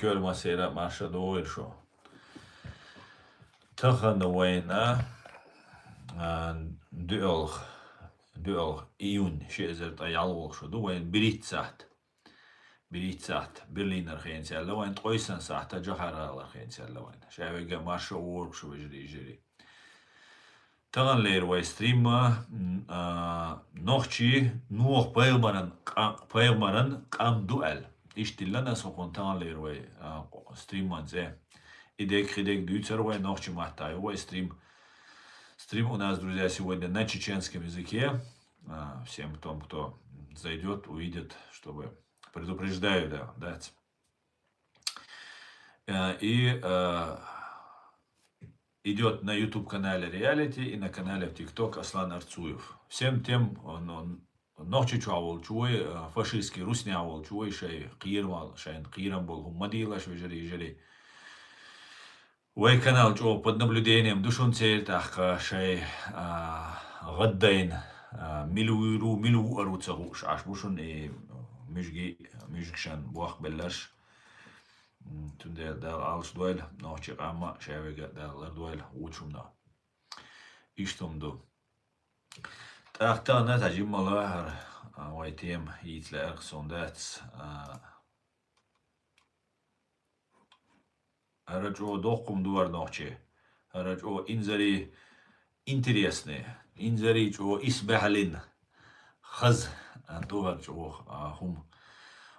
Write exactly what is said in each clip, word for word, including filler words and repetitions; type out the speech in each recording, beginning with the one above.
Коьрмасийра марша догӀийла шу. Тахан вайна, а, дуьхьалх, дуьхьалх июнь ши эзар ткъе ялхолгӀа шу ду, вайна берхӀитта сахьт. БерхӀитта сахьт Берлинара хенца яьлла вайна, ткъо йисан сахьт Джахаргала хенца яьлла вайна. Ша вайга марша вогӀийла шу, вежарий, йижарий. Таханлера вай стрим, м, а, нохчий Нухь пайхамаран къа-, пайхамаран къам ду аьлла. Иштта диллина со хӀанз таханлера вай, а, стриман цӀе. И дег, хи дег дуьйцур вай, нохчий маттахь ю вай стрим. Стрим у нас, друзья, сегодня на чеченском языке. А, всем том, кто зайдёт, увидит, чтобы, предупреждаю, да, да. Э, и, э, идёт на YouTube канале Реалити и на канале в TikTok Аслан Арцуев. Всем тем, он, он, нохчий чохь волчу вай, э, фашистский руснехь волчу вай, шайн кхерам, шайн кхерам болу хӀума ма делаш, вежарий, йижарий. Вай канал чӀогӀа под наблюдением ду шуна церан, тӀаккха шайн, а, гӀаддайна, а, мила вуьйр ву, мила вуар ву ца хууш Ӏаш бу шуна и муьжги-, муьжгашан бохбелларш. М, цундела Дала Ӏалаш дойла, нохчий къам а, ша вайга а Дала лардойла вучунна. Иштта хӀума ду. ТӀаккха тахана цхьа жиммала хӀара, а, вай тема йийца лаьара суна дац, а, хӀара чӀогӀа доккха хӀума ду хӀара нохчий. ХӀара чӀогӀа инзаре интересный, инзаре чӀогӀа исбаьхьаллин хаза, а, ду хӀара чӀогӀа, а, хӀума.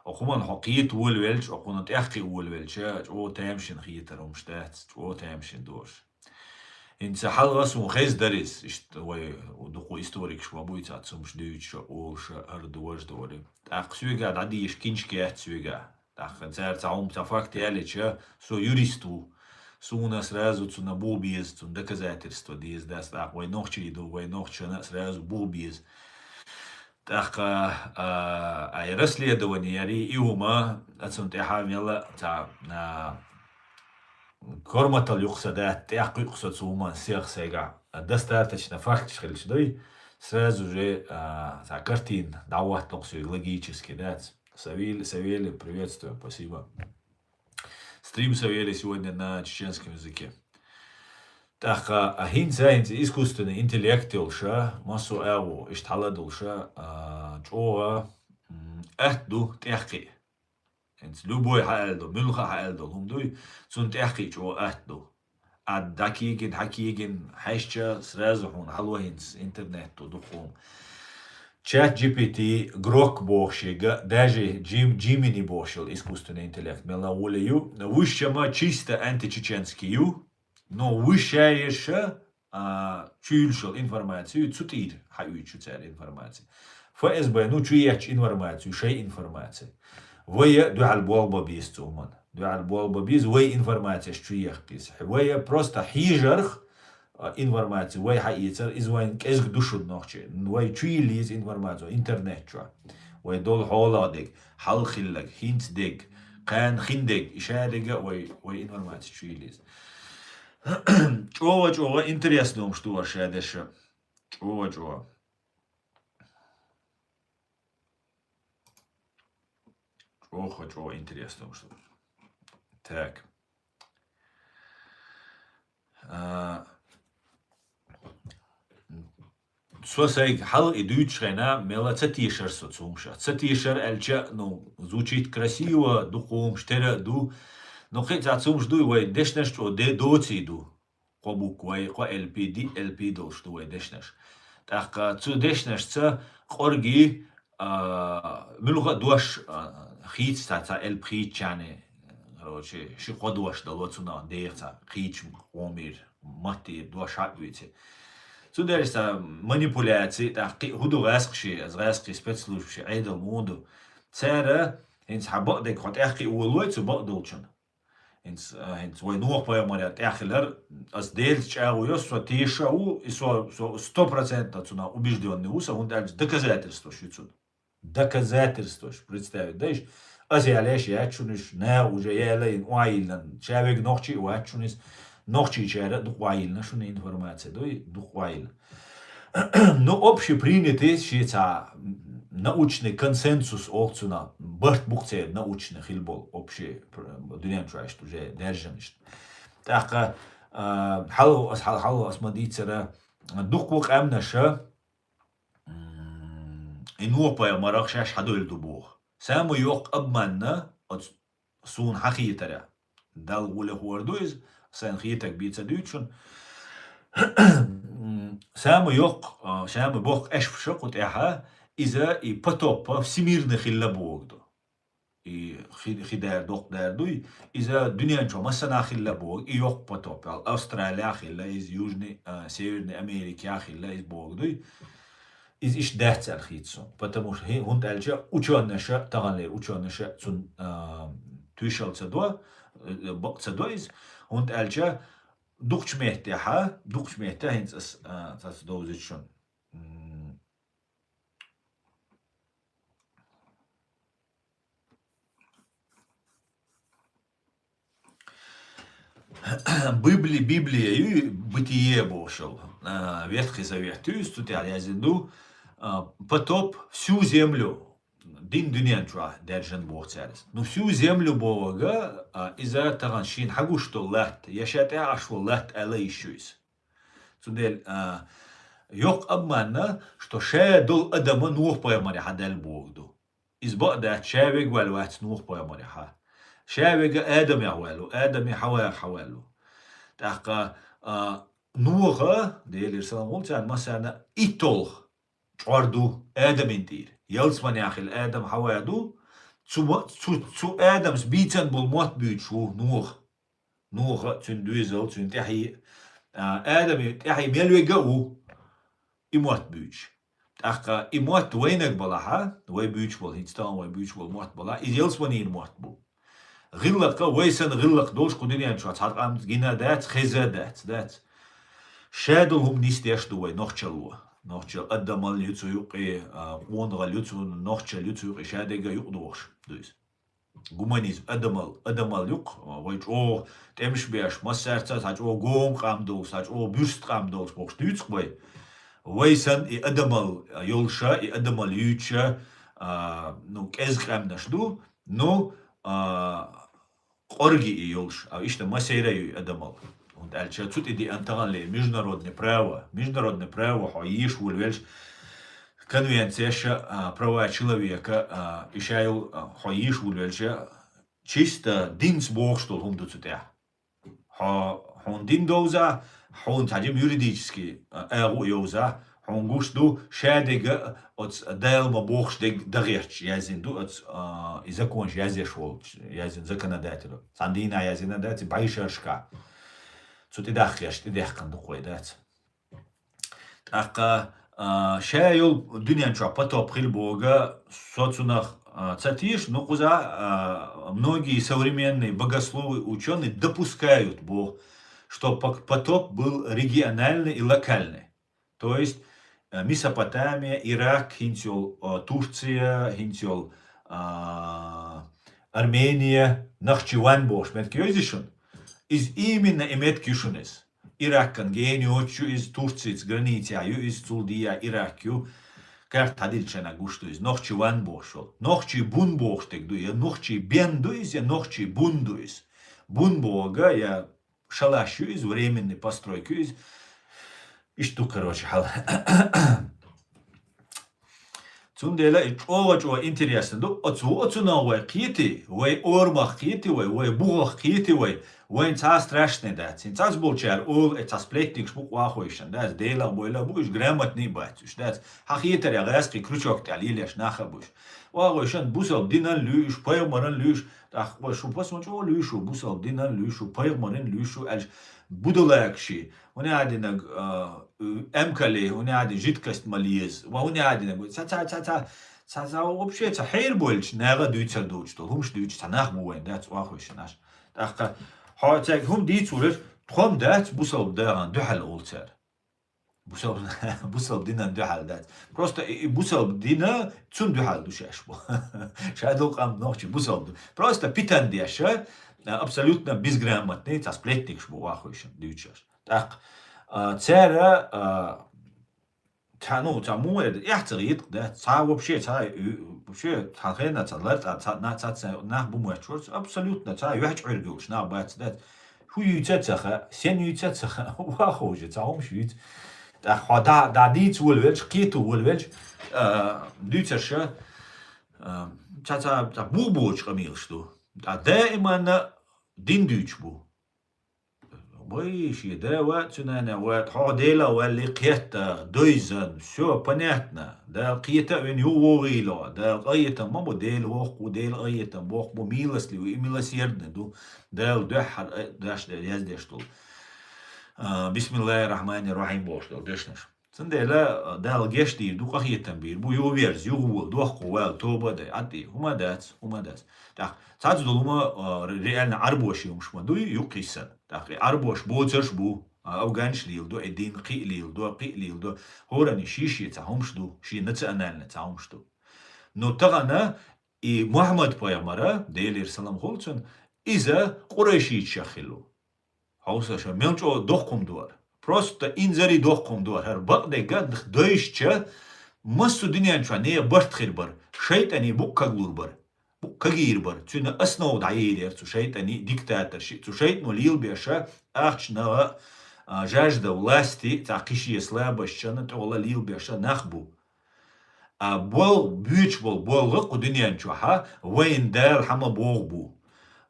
Оха хӀуманна хьо кхета волавелча, оха хӀуманна тӀекхиа волавелча, чӀогӀа тамашийна хетар хӀумаш дац, чӀогӀа тамашийна ду уьш. ХӀинца хьалха суна хезна дара иза, иштта вай дукха историкаш ма буй, цхьацца хӀумаш дуьйцуш а, олуш а, хӀара ду, важа ду олий. ТӀаккха соьга дӀадеша киншка яц соьга. ТӀаккха цара цхьа хӀума, цхьа факт ялийча, со юрист ву. Суна сразу цунна буха беза, цунна доказательство деза дац, тӀаккха вай нохчий ду, вай нохчашна сразу буха беза. ТӀаккха, а, ай расследование яри, и хӀума, а цунна тӀаьхьа мелла, цхьа, а, корматал юкъа сан дац, тӀекхуьу-кх со цу хӀуманна сех сайгахь. Достаточно факташ хилча дуй, сразу же, а, цхьа картина дӀахӀоттало-кх соьга логически, дац. Савелий, Савелий, приветствую, спасибо. Стрим Савелий сегодня на чеченском языке. ТӀаккха, а, хӀинца, хӀинца искусственный интеллект йолуш а, массо а агӀо иштта хьала а долуш а, а, чӀогӀа, м, атта ду тӀекхиа. ХӀинца любой хьааьлла долу, муьлхха а хьааьлла долу хӀума дуй, цунна тӀекхиа чӀогӀа атта ду. Ӏад дӀакегина, хьакегина, хьаьжча, сразу хьуна хьало хӀинца интернето дукха хӀума. Чат джи пи ти, Грок бохуш ерг, даже Джим-, Джимини бохуш йолу искусственный интеллект мелла а волу ю. Вуьш чама чисто античеченский ю, но вуьш ша ерш а, а, чуьйлуш йолу информацию цу тӀера хьаоьцуш ю цара информаци. ФСБ, ну, чу етташ информацию, шайн информаци. Вай а дуьхьал болх бан беза цу хӀуманна. Дуьхьал болх бан беза, вай информацеш чу еккхийса. Вай а просто хьежарх, а, информаци вай хьаэцар, иза вайна кӀезиг ду шуна нохчий. Вай чу йилла еза информаци интернет чохь. Вай долу хьолах дерг, хьалха хилларг, хӀинца дерг, кхана хин дерг, и шадерг а вай, вай информаци чу йилла еза. ЧӀогӀа-чӀогӀа интересно хӀумаш ду аша ша дерш. ЧӀогӀа-чӀогӀа. ЧӀогӀа-чӀогӀа интересно хӀумаш ду. Так. А, со сайга хьалха и дуьйцуш хенахь, мелла ца тешара со цу хӀуманах. Ца тешара аьлча, ну, звучит красиво, дукха хӀумаш тера а ду. Но кхин а цхьа цу хӀуманаш дуй, вай дешнаш чӀогӀа де-, доций ду. Кхо буква, кхо элпи, диъ элпи долуш ду вай дешнаш. ТӀаккха цу дешнашца кӀорги, а, муьлхха а дош, а, хийца цхьа, цхьа элп хийцачарна, короче, ши-кхо дош дало цунах, деха цхьа кхечу къомера, маттера дош хьа а вуьйци. Цу дерш цхьа манипуляци, тӀаккха кхин а хӀун ду гӀаскхи, аса гӀаскхи спецслужбаш Ӏедал муха ду. Цара хӀинца хьан бакъдерг хьо тӀаьххи а волой цу бакъдолчун. ХӀинца, а, хӀинца вай Нухь пайхамарера тӀехь хилар, ас Делаца чӀагӀо йо, со теша а ву, и со, со сто процентов цунах убеждённый ву, сан хӀунда аьлча доказательстваш ю цунна. Доказательстваш, представить, да, иш? Ас ялеш яц шуна иш, наха уже яла йина охьайиллина, ша верг нохчий а вац шуна иза, нохчийчара а дукха охьайиллина шуна информация, дуй, дукха охьайиллина. Ну, общепринятый ши цхьа, м, научный консенсус олу цунах, барт бу-кх церан научный хила болу, общий, пр-, дуьнен чохь иштта уже даьржина иштта. ТӀаккха, а, хьалха ас, хьал-, хьалха ас ма дийцара, дуккха къаьмнаша, м, и Нухь-пайхамарах шаьш хьадевлла ду боху. Самый йоккха обманна оцу суна хьан хетарехь. Далла гӀуле хӀора ду иза, сайн хетарг бен ца дуьйцу шуна. Самый йоккха, а, самый боккха эшпаша кху тӀехьа, иза и потопа всемирный хилла боху ду. И хи, хи дара, доккха дара дуй, иза дуьнен чохь массанхьа хилла боху, и йоккха потоп, Австралия хилла, иза Южный, а, Северный Америка хилла, иза боху дуй. Иза иштта дац аьлла хета суна. Потому что хи-, хӀунда аьлча учёныша, таханлера учёныша цунна, а, туьйшалла ца до, э, бакъ ца до иза. ХӀунда аьлча дукхачу меттехьа, дукхачу меттехь хӀинца ас, а, цаца довзуьйту шуна. М, Библи-, Библия ю, Бытие бохуш йолу. А, Ветхий Завет ю, иза цу тӀехь яздина ду. А, потоп всю землю, дин дуьнен чохь даьржина боху цара иза. Ну, всю землю бохург, а, иза тахана шена хьагуш долу латта, я ша тӀе Ӏаш волу латта аьлла йиш ю иза. Цундела, а, йоккха обманна, что ша долу Адама Нухь-пайхамаре хьадаьлла боху ду. Иза бакъ дац, ша вега ваьлла вац Нухь-пайхамарехьа. Ша вега Адамех ваьлла ву, Адаме Хьаваех хьаваьлла ву. ТӀаккха, а, Нуха, Делера салам хуьлда царна массарна, иттолгӀа чкъор ду Адамин тӀера. Ялсаманехь хилла Адам Хьава ду, цу ма-, цу, цу Адамас бийцан болу мотт буьйцуш ву Нуха. Нуха, цуьнан доьзал, цуьнан тӀаьхье, а, Адаман тӀаьхье мел вега а ву, и мотт буьйцуш. ТӀаккха и мотт вайнаг балахьа, вай буьйцуш болу, хӀинца тахана вай буьйцуш болу мотт балахьа, иза ялсаманийн мотт бу. ГӀиллакха, вай санна гӀиллакх долуш кху дуьнен чохь цхьа къам гина а дац, хеза а дац, дац. Ша долу хӀума нисдеш ду вай нохчалло. Нохчалла адамалла ю цу юккъе, а, къонахалла ю цу, нохчалла ю цу юккъе, ша дерг а юкъадохуш ду иза. Гуманизм, адамалла, адамалла ю-кх, вай чӀогӀа тӀемаш беш, массаьрца цхьа чӀогӀа гома къам долуш, цхьа чӀогӀа буьрса къам долуш бохуш дуьйцу-кх вай. Вай санна и адамалла йолуша, и адамалла юьйцуша, а, ну, кӀезиг къаьмнаш ду, ну, а, къорги и йолуш, а, иштта масийра ю и адамалла. ХӀунда аьлча цу тӀе деана таханлера международное право, международное право хьо еш волавелча, конвенцияша, а, права человека, а, и ша йолу, а, хьо еш волавелча, чисто динца бохуш долу хӀума ду цу тӀехь. Хьо, хьуна дин довза, хьуна цхьа жима юридически, а, агӀо а йовза, хьуна гуш ду, ша дерг а оцу Дала ма бохуш дерг дан гӀерташ яздина ду оцу, а, и законаш язъеш волчу, яздина законодателю. Цхьана дийнахь яздина дац, и бӀешерашкахь. Цу тӀедахкхеш, тӀедехкана ду-кх вай, дац. ТӀаккха, а, ша йолу дуьнен чохь потоп хила бохург, со цунах, а, ца теша, ну, кхуза, а, многие современные богословы, учёные допускают боху, что пок-, потоп был региональный и локальный. То есть, а, Месопотамия, Ирак, хӀинца йолу, а, Турция, хӀинца йолу, а, Армения, Нахчиван бохуш меттиг йовзий шуна? Иза именно и меттиг ю шуна иза. Иракан гена йоцуш ю иза, Турцица границехь ю иза, цул дийя Ирак ю. Карта хьадиллича гуш ду иза. Нохчиван бохуш йолу. Нохчий бун бохуш дерг ду. Я нохчий бен ду иза, я нохчий бун ду иза. Бун бохург, я шалаш ю иза, временный постройка ю иза. Иштта ду, короче, хьал. Цундела и чӀогӀа-чӀогӀа интересно ду. Оцу, оцунах вай кхетий, вай орамах кхетий вай, вай бухах кхетий вай, вайн цхьа а страшный дац. ХӀинца ас болчара олу, э, цхьа сплетникаш бу-кх вахойшан, дац, Делах бойла а бу уьш, грамотный а бац уьш, дац. Хьан хетарехь гӀаьскхи крючок тӀехь лелеш нах а бу уьш. Вахойшан бусалба динан луьйш, пайхамаран луьйш, тӀаккха вай шу пасмачо луьйш ву, бусалба динан луьйш ву, пайхамаран луьйш ву аьлча, будалакаши. ХӀуна а динаг, а, эмкали, хӀуна а дин жидкость ма леза. Ва хӀуна а динаг, ца, ца, ца, ца, ца, ца, вообще, ца хьерабойлучу наха дуьйцар доцуш долу хӀумаш дуьйцуш ца нах бу вайн, дац, вахойшан аш. ТӀаккха хьо цаьрга хӀума дийца волуш, тхо-м дац бусалба дахана дуьхьал олу цара. Бусалба, бусалба динан дуьхьал дац. Просто и, и бусалба дина цунна дуьхьал ду шаьш бу. Ша долу къам нохчий бусалба ду. Просто питан деш, а, абсолютно безграмотный, цхьа сплетникаш бу вахойшан дуьйцуш. ТӀаккха, а, цара, а, Цхьа, ну, цхьа муха эр, эхь ца гӀийта, да? Цхьа вообще, цхьа, э, вообще, цхьа хенна, цхьа лар, цхьа, цхьа, на-, цхьа, цхьа нах бу моьттуш вац, абсолютно, цхьа юьхь чӀоьргулуш нах бац, да? Хьу юьйца ца хаьа, сен юьйца ца хаьа, ваха уже, цхьа хӀумаш юьйца. ТӀаккха хьо дӀа, дӀа дийца волавелча, кхета волавелча, а, дуьйцарша, а, цхьа, цхьа, цхьа бух боцуш къамелаш ду. ТӀаккха даиманна дин дуьйцуш бу. Вай, шен да вац, цу нана вац, хьо Дела валли кхетта, дойзан, всё понятно. Дала кхета а вина юхавогӀийла, Дала къахетам ма бу, Дела воккха ву, Дела къахетам боккха бу, милостливый и милосердный ду. Дала дуьххьара, э, даш де-, яздеш долу. А, бисмиллахир рахманир рахим бохуш долу дешнаш. Цундела, а, Дала гечдийр ду, къахетам бийр бу, юхаверза, юхавола, дохко вала, тоба а дай, Ӏад и. ХӀума а дац, хӀума а дац. ТӀаккха цхьацца долу хӀума, а, реально Ӏарбоша хӀумаш ма дуй, юккъе санна. ТӀаккха и Ӏарбоша боцурш а бу, а, афганаш леладо, и дин кхин а леладо, кхин а леладо, хӀоранна шен-шен цхьа хӀумаш ду, шен национальный цхьа хӀумаш ду. Но тахана и Мухьаммад-пайхамара, Делера салам хуьлда цунна, иза къурайшичех хилла ву. Хьовса ша, мел чӀогӀа доккха хӀума ду хӀара. Просто инзаре доккха хӀума ду хӀара. ХӀара бакъдерг а дойшча, массо а дуьнен чохь нехан барт хир бара, шайтӀане букъ каглур бара, букъ кагийр бара. Цуьнан основа дӀайийр яра цу шайтӀане, диктаторши, цу шайтӀано лелабеш а, ахчанах а, а, жажда власти, цхьа кхин шен слабостьшна тӀехула лелабеш а нах бу. А болх, буьйцуш болу болх кху дуьнен чохь а вайна Дала хьан ма боху бу.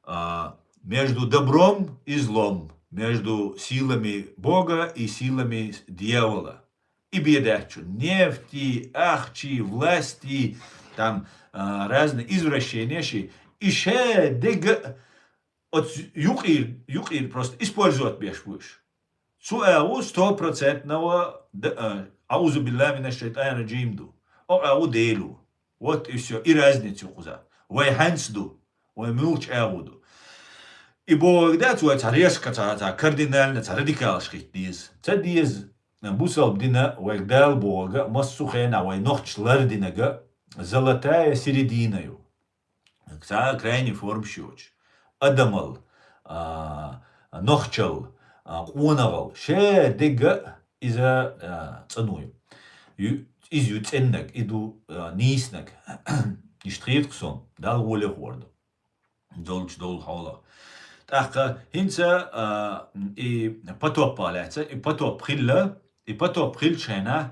А, между добром и злом, между силами Бога и силами дьявола. И бен дац чу нефти, ахчи, власти, там, а, разные извращенияши. И ша дега оцу юкъера, юкъера просто использовать беш бу уьш. Цу агӀо стопроцентного д-, а, аузу биллахи минаш шайтанир раджим ду. О агӀо Дела ву. Вот и всё. И разница ю кхуза. Вай хьаьнца ду. Вай муьлхачу агӀо ду. И бохург дац, вай цхьа резко, цхьа, цхьа кардинально, цхьа радикалаш хӀитта деза. Ца деза. Бусалба дина вайга Дала бохург а, массо а хенахь вай нохчаша лардинарг а золотая середина ю. Цхьа крайний формаш йоцуш. Адамал, а, нохчал, а, къонахал, ша дега а иза, а, цӀано ю. Ю-, иза ю цӀеннаг, и ду, а, нийснаг. Иштта хеташ суна, Далла гӀоле хӀор ду. Долчу долу хьолах. ТӀаккха хӀинца, а, и потопах лаьцна, и потоп хилла, и потоп хилчу хенахь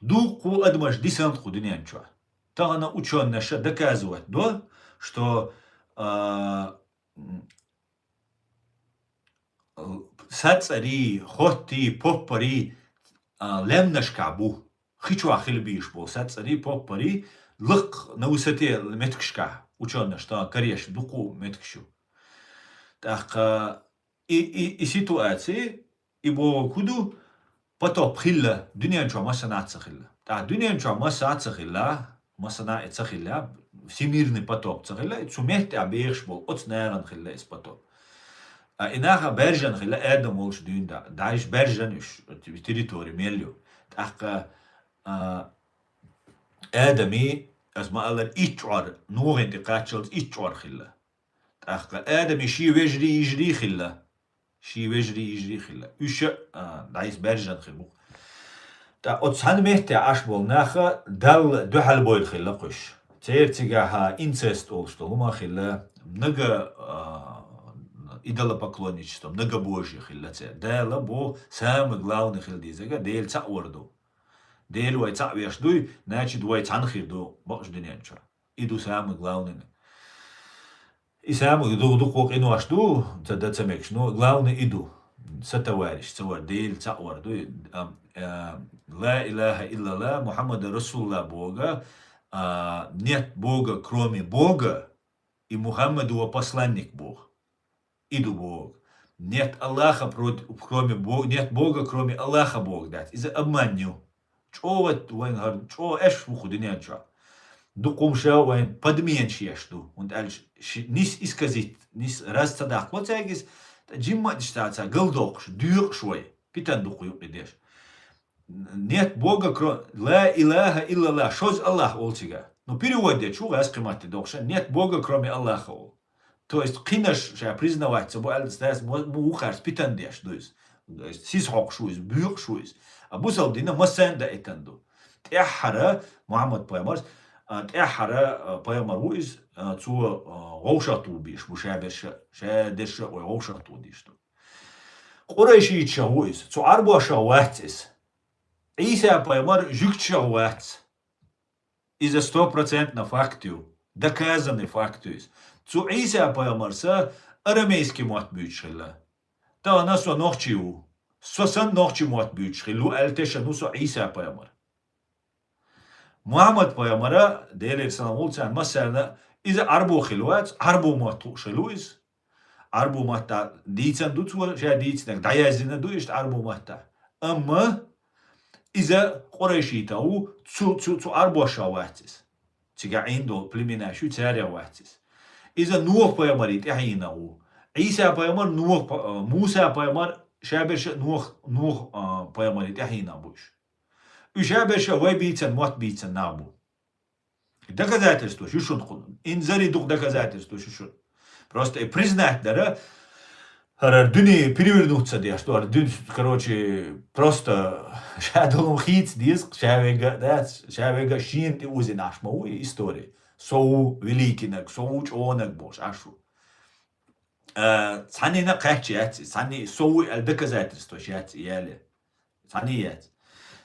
дуккха адамаш дисант кху дуьнен чохь. Тахана учёныша доказывать до, что, а, м, сацарий, хоттий, поппарий, а, лаьмнашкахь бу. Хи чохь хила бийш болу сацарий, поппарий, лакха на высоте меттигашкахь учёныша тахана кареш дукха меттигаш ю. ТӀаккха и, и, и ситуаци, и бохург хӀун ду, потоп хилла, дуьнен чохь массанхьа ца хилла. ТӀаккха дуьнен чохь массанхьа ца хилла, массанхьа и ца хилла, всемирный потоп ца хилла, цу метте бехаш болу оцу нахана хилла иза потоп. А и нах баьржина хилла Адам волчу дуьйна дӀа. ДӀайша баьржина уьш, территори мел ю. ТӀаккха, а, Адами, аса ма-аллара, итт чкъор, Нухана тӀе кхаччалц итт чкъор хилла. ТӀаккха Адами шен вежарий, йижарий хилла. Шен вежарий, йижарий хилла. Уьш а, а, дӀайса баьржина хилла бу-кх. ТӀаккха оцу цхьана метте Ӏаш болу нах Далла дуьхьал бовла хилла-кх уьш. Церан цигахь инцест олуш долу хӀума хилла, много, а, идолопоклонничество, многобожие хилла церан. Дала боху, самый главный хила дезарг Дела цхьаъ вар ду. Дела вай цхьаъ веш дуй, значит, вай цхьаьна хир ду бакъчу дуьнен чохь. И ду самый главный. И самый ду, дукха къинош ду, ца дан ца мегаш, но главный и ду. Сотоварищ, ца вар, Дела цхьаъ вар ду. Ам, а, ла илаха иллаллах, Мухаммад расулуллах боху, а, нет Бога, кроме Бога, и Мухаммад его посланник боху. И ду боху. Нет Аллаха прот-, кроме Бо-, нет Бога, кроме Аллаха боху дац. Иза обман ю. ЧӀогӀа вайн хӀара, чӀогӀа эш ву кху дуьнен чохь. Дукха хӀумаш вайн подменаш еш ду. ХӀунда аьлча ши-, нис исказить, нис раз ца даккхало цаьрга иза, ткъа жимма а диштта ца галдоккхуш, доькъуш вай. Питана дукха юкъе деш. Нет Бога, кро-, ла илаха иллаллах, шозза Аллах олу цигахь. Ну, перевод дечу гӀаьс кхиматте дохуша, нет Бога, кроме Аллаха олу. То есть, кхинаш ша признавать ца бу аьлла, стас мо-, мо вукхарца питана деш ду иза. То есть, сиз хьокхуш ву иза, буьйкъуш ву иза. А бусалба дина массарна даийтина ду. ТӀеххьара Мухьаммад пайхамарс, а, тӀеххьара, а, пайхамар ву иза, а, цо, а, вовшахту беш бу шаберша, шадерша вай вовшахту деш ду. Къурайшийча ву иза, цу Ӏарбоша вац иза. Ӏийса пайхамар жугташа вац. Иза стопроцентно факт ю. Доказанный факт ю иза. Цу Ӏийса пайхамарса арамейский мотт буьйцуш хилла. Тахана со нохчий ву. Со сан нохчий мотт буьйцуш хилла ву, аьлла тешан ву со Ӏийса пайхамар. Мухьаммад пайхамара, Делера салам хилда царна массарна, иза Ӏарбо хилла вац, Ӏарбо мотт хууш хилла ву иза. Ӏарбо матта дийцан ду цо, ша дийцинарг дӀаяздина ду иштта Ӏарбо матта. Амма иза къурайшита ву, цу, цу, цу Ӏарбоша вац иза. Цига Ӏийна долу племенаш ю, царех вац иза. Иза Нух пайхамаре тӀаьхьийна ву. Ӏийса пайхамар, Нух па-, а, Муса пайхамар, шаберша Нух, Нух, а, пайхамаре тӀаьхьийна бу уьш. Уьш шаберша вай бийцан, мотт бийцан нах бу. Доказательстваш ю шуна кху-, инзаре дукха доказательстваш ю шуна. Просто и признать дара, хӀара дуьне перевернуться деш ду, хӀара дуьне, короче, просто ша долу хийца деза, ша вега а дац, ша вега а шена тӀе узина Ӏаш ма ву и история. Со ву великинаг, со ву чӀогӀанаг бохуш Ӏаш ву. А, цхьаннина кхаьчча яц, цхьанне со ву аьлла доказательстваш яц, яле. Цхьанне яц.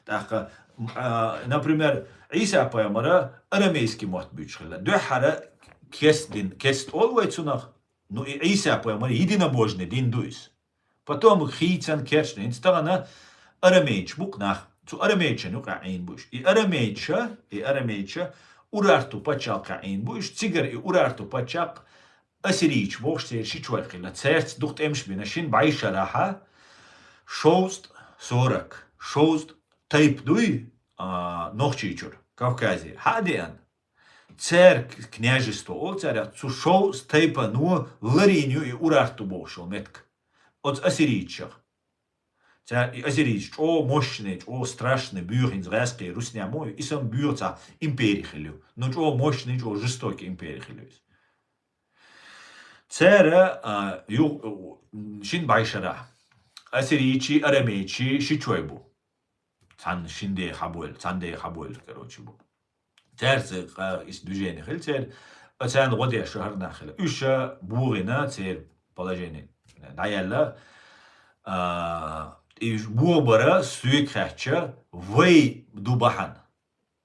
ТӀаккха, м, а, например, Ӏийса пайхамара арамейский мотт буьйцуш хилла. Дуьххьара кест дин, кест олу вай цунах, ну и Ӏийса пайхамара единобожный дин ду иза. Потом хийцан керчна, хӀинца тахана арамейча бу-кх нах. Цу арамейчан юкъа Ӏийна бу уьш. И арамейча, и арамейча Урарту пачхьалкха Ӏийна бу уьш. Цигара и Урарту пачхьалкх ассирийча бохуш церан ши чой хилла. Цаьрца дукха тӀемаш бина, шин бӀе шарахьа шовзткъа сорок, шовзткъа тайпа дуй, а, Нохчийчуьра, Кавказе. Хьа а деана, церан к-, княжество олу царех, цу шовзткъа тайпано ларийна ю и Урарту бохуш йолу меттиг. Оцу ассирийчех. Цара и ассирийцы чӀогӀа мощный, чӀогӀа страшный, буьйха хӀинца гӀаьскхи, русня мо, и санна буьйха цхьа импери хилла ю. Ну, чӀогӀа мощный, чӀогӀа жестокий импери хилла ю иза. Цара, а, ю-, шин бӀе шарахь. Ассирийчий, арамейчий ши чой бу. Цхьанна шин деха хьабойла, цхьанна деха хьабойла, короче, бу. Цаьрца къа-, ис движение хила церан, а царна гӀо деш шу хӀара нах хила. Уьш ша богӀина церан положение дӀаяьлла. А, и богӀу бара соьга хаьттича, вай ду бахьана.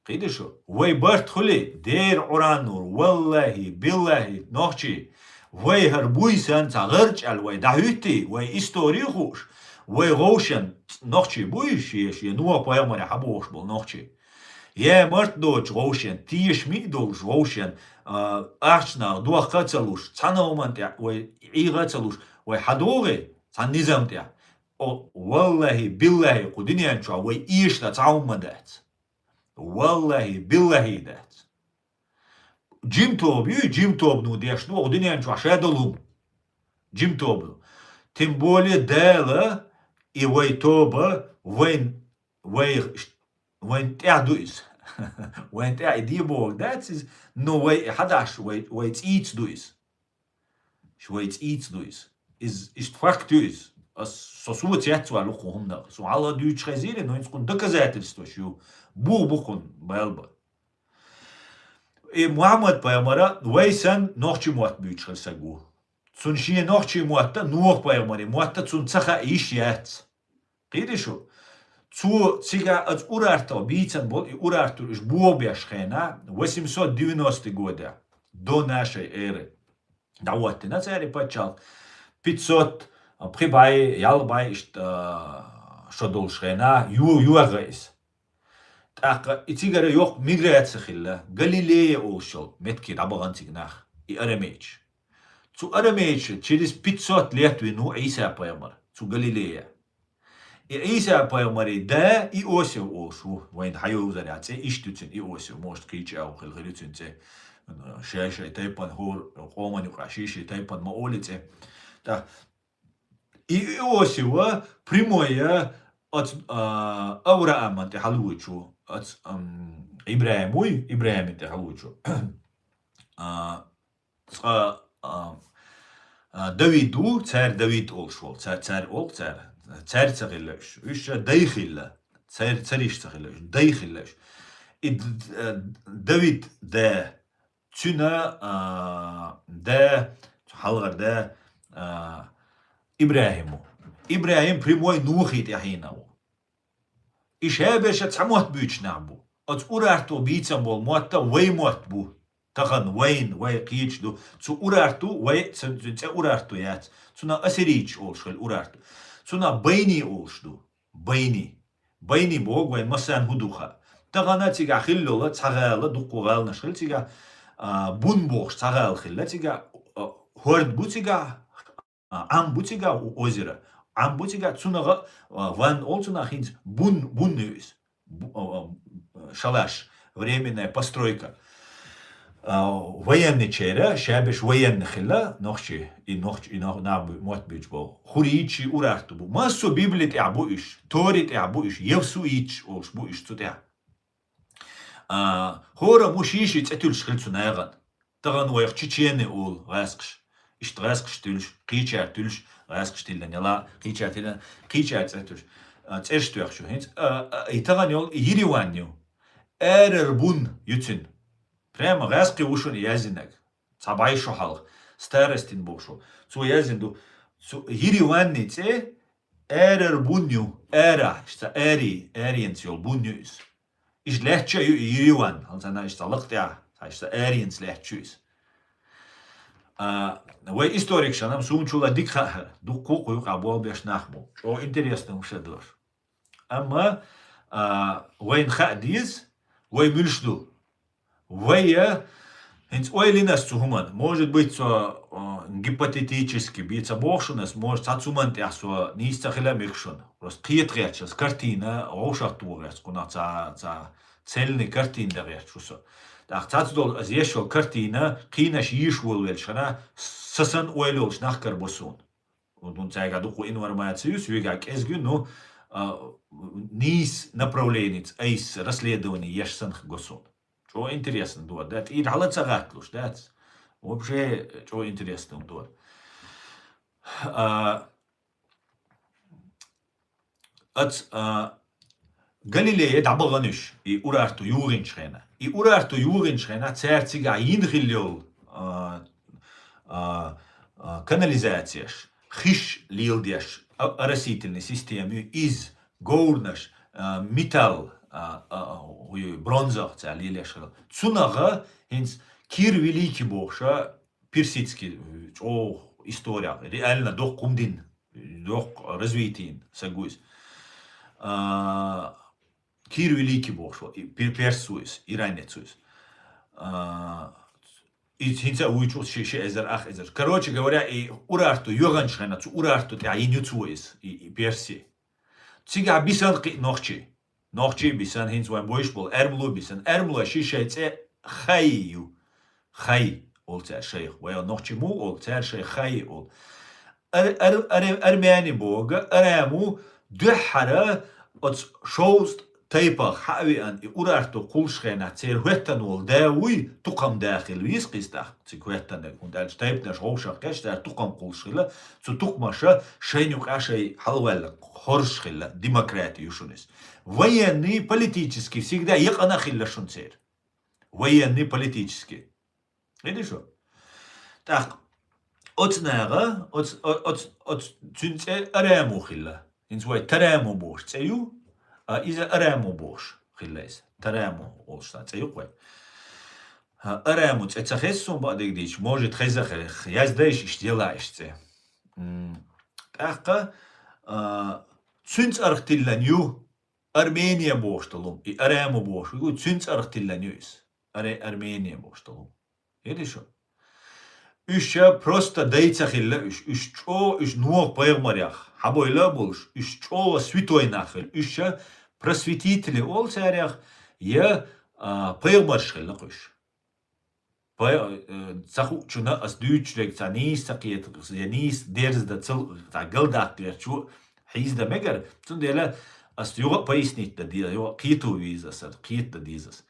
Кхийтий шу? Вай барт хуьлий? Дера Къуръан нур, валлахӀи, биллахӀи, нохчий. Вай хӀара буй санна цхьа гӀарчӀ аьлла вай дӀахӀуьттий, вай истори хууш, вай гӀовшен нохчий буй, шен, шен Нуха пайхамаре хьабохуш болу нохчий. Я март доцучу гӀовшен, тешаме а долуш гӀовшен, а, ахчанах дохка а ца луш, цхьана хӀуманна тӀехь вай ӀийгӀа а ца луш, вай хьадогӀий цхьана низам тӀехь. О, валлахӀи, биллахӀи, кху дуьнен чохь вай эшна цхьа хӀумма дац. ВаллахӀи, биллахӀи дац. Жим тоба ю, жим тобано деш ду, оха дуьнен чохь ша долу хӀума. Жим тоба. Тем более Дала и вай тоба вайн, вай, вайн тӀехь ду иза. Вайн тӀехь и де бохург дац иза, но вай и хьадаш, вай, вай цӀийца ду иза. Шу вай цӀийца ду иза. Иза, иштта факт ю иза. Ас со соца яц ваьлла кху хӀуманах. Со хьалха дуьйцуш хезийра, но хӀинца кхунна доказательстваш ю. Бух бу кхунна, бал ба. И Мухьаммад пайхамара вай санна нохчий мотт буьйцуш хилла саг ву. Цунна шен нохчий мотта, Нуха пайхамарий мотта цунна ца хаьа йиш яц. Кхийтий шу? Цо цига аса Урарту бийцан болу, и Урарту уьш богӀу беш хенахь, восемьсот девяностый года, до нашей эры. ДӀахӀоттина цара и пачхьалкх, пятьсот, пхи бӀе, ялх бӀе иштта, а, шо долуш хенахь, ю-, юьйгӀа иза. ТӀаккха и цигара йоккха миграция хилла, Галилея олуш йолу меттиге дӀабахана цига нах, и арамейча. Цу арамейча через пятьсот лет вина ву Ӏийса пайхамар, цу Галилея. И Ӏийса пайхамарий да Иосиф олуш ву, вайна хьайовзарехь цӀе иштта ю цуьнан Иосиф, может, кхечу агӀо хила хир ю цуьнан цӀе, шай-шай тайпана хӀора къоман юкъахь ший-ший тайпана ма олий цӀе. ТӀаккха и Иосифа прямой оцу, а, Аврааман тӀе хьалучу, оцу, ам, ИбрахӀим вуй, ИбрахӀиман тӀе хьалучу. А, цкъа, а, а, Давид ву, цара Давид олуш волу, ца-, цара олу цара, цара ца хилла уьш. Уьш дай хилла, цара, цариш ца хилла уьш, дай хилла уьш. Д-, э, Давид да, цуьнан, а, да, хьалхара да, а, ИбрахӀим ву. ИбрахӀим прямой Нухе тӀаьхьенах ву. И шаберш цхьа мотт буьйцуш нах бу. Оцу Урарту бийцам болу мотт вай мотт бу. Тахана вайна, вай кхечу ду. Цу Урарту, вай, цу, цу цӀе Урарту яц. Цунах ассирийцаш олуш хилла Урарту. Цунах Байни олуш ду. Байни. Байни боху вайн массарна хӀун ду хаьа. Тахана цигахь хилла йолу цхьа гӀала, дуккха гӀаланаш хилла цигахь, а, Бун бохуш цхьа гӀала хилла цигахь, а, хӀорд бу цигахь, а, Ӏам бу цигахь, у-, озеро. Ӏам бу цигахь, цунах, а, ванна олу цунах хӀинца Бун, Бун ю иза. Бу-, а, а, шалаш, временная постройка. А, военныйчеран, шаберш военный хилла, нохчий, и нохч-, и нох-, нах бу-, мотт буьйцуш болу. Хурийчи, Урарту бу. Массо Библи тӀехь бу уьш, Тори тӀехь бу уьш, евсуиташ олуш бу уьш цу тӀехь. А, хӀора мо ший-ший цӀе туьллуш хилла цу нахана. Тахана вайх чечены олу гӀаьскхаш. Иштта гӀаьскхаш туьллуш, кхечара туьллуш, гӀаьскхаш тиллина яла, кхечара тиллина, кхечара цӀе туьллуш. А, цӀераш тоьхча ю. ХӀинца, а, а, и тахана йолу Ереван ю. Арар Бун ю цуьнан. Прямо гӀаьскхи ву шуна яздинарг. Цхьа бӀе шо хьалха. Старостин бохуш ву. Цо яздина ду. Цу Ереванни цӀе Арар Бун ю. Ара, иштта ари, ариянца йолу Бун ю иза. Иштта лаьтташ а ю и Ереван, хьалха цхьана иштта лакха тӀехь, цхьа иштта ариянца лаьтташ ю иза. А, вай историкашна-м суна чула дика хаьара, дуккха а кху юкъахь болх беш нах бу. ЧӀогӀа интересно хӀума ша дара. Амма, а, вайна хаа деза, вай муьлш ду. Вай, а, хӀинца ойла йина ас цу хӀуманна. Может быть, со, а, гипотетически бен ца боху шуна ас, может, цхьа цу хӀуманна тӀехь со нийса ца хила а мега шуна. Просто кхета гӀерташ ас, картина вовшах тоху гӀерташ, кхунах цхьа, цхьа цельный картина дан гӀерташ ву со. ТӀаккха цхьацца долу ас еш йолу картина, кхийнаш йийш волавелча хана, са санна ойла йолчу нах карабо суна. Вот, ну, цаьргахь дуккха информация ю, соьгахь кӀезиг ю, ну, а, нийса направленица айса расследование еш санна го суна. ЧӀогӀа интересно ду, да, тӀера хьала ца гӀатталуш, дац? Вообще, чӀогӀа интересно ду. А, Ац, а, Галилее дӀабахана уьш, и Урарту юхийначу хенахь. И Урарту юхийначу хенахь цара цигахь йина хилла йолу, а, а, а, канализацияш, хиш леладеш, а, оросительный система ю, иза, говрнаш, а, металл, а, а, а, ой, бронзах цара лелеш хилла. Цунах хӀинца Кир Великий бохуша, персидский, э, чӀогӀа история, реально доккха хӀума дина, доккха развитие йина саг ву иза. А, Кир Великий бохуш ву, и пер-, перс ву иза, иранец ву иза. А, и хӀинца а вуьйцу ши, ши эзар, ах эзар. Короче говоря, и Урарту йогӀанчу хенахь, цу Урарту тӀехь йина ю цо иза, и, и перси. Цигахь бисана кхин а нохчий. Нохчий бисана, хӀинца вайн бойуш болу аьрмало бисана. Аьрмалой ши шайн цӀе Хай ю. Хай олу цара шайх. Вай нохчий муха олу, цара шайх Хай олу. Ар-, ар-, ар-, армяне боху, арам ву, дуьххьара оцу шовзткъа тайпах хьа а веана, и Урарту кхуллуш хенахь церан хӀоьттина волу да вуй, тукхам да хилла веза кхистахь. Цига хӀоьттинарг, хӀунда аьлча тайпанаш вовшах кхечтара тукхам кхуллуш хилла, цу тукхамаша шайна юкъахь шай хьалаваьлла хоржуш хилла, демократи ю шуна иза. Военный, политический всегда якъана хилла шуна церан. Военный, политический. Видишь, шу? ТӀаккха оцу наха, оц-, о-, оц-, оц-, цуьнан цӀе Араму хилла. ХӀинца вай Тараму бохуш цӀе ю, а иза Араму бохуш хилла иза. Тараму олуш цхьа цӀе ю-кх вай. А, Араму цӀе ца хеза суна бакъдерг дийцича, может, хеза хе-, яздайша иштта, яла иштта цӀе. М, тӀаккха, а, цуьнан цӀарах тиллина ю, Армения бохуш долу, и Араму бохуш, цуьнан цӀарах тиллина ю иза. Аре-, Армения бохуш долу. Хетий шу? Уьш ша просто дай ца хилла уьш. Уьш чӀо, уьш Нохь пайхамарех хьабойла а болуш, уьш чӀо святой нах хилла. Уьш ша просветители олу царех, я, а, пайхамарш хилла-кх уьш. Пай-, э, ца хуучунна ас дуьйцуш дерг цхьа нийса ца кхета, я нийса дерза дан цал-, цхьа галдаккха гӀерташ ву, хьийза дан мегар. Цундела ас юха а пояснить дан де-, юха а кхето веза ас, кхета дан деза ас.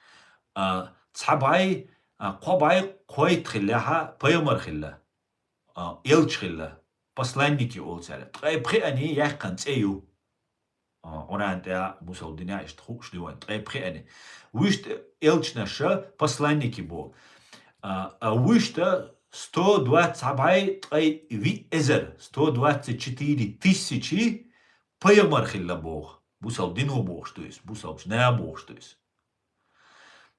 А, цхьа бӀай, а, кхо бӀай кхойтта хиллехьа, пайхамар хилла, а, элча хилла, посланники олу цаьрга. Ткъе пхиъанний яьккхина цӀе ю. Къуръан тӀа, бусалба дина иштта хууш ди вайн, ткъе пхиъни. Вуьшта элчанаша посланники бу. А, а вуьшта сто двадцать бӀай ткъе виъ эзар, сто двадцать четыре тысячи пайхамар хилла боху. Бусалба дино бохуш ду иза, бусалбачу наха бохуш ду иза.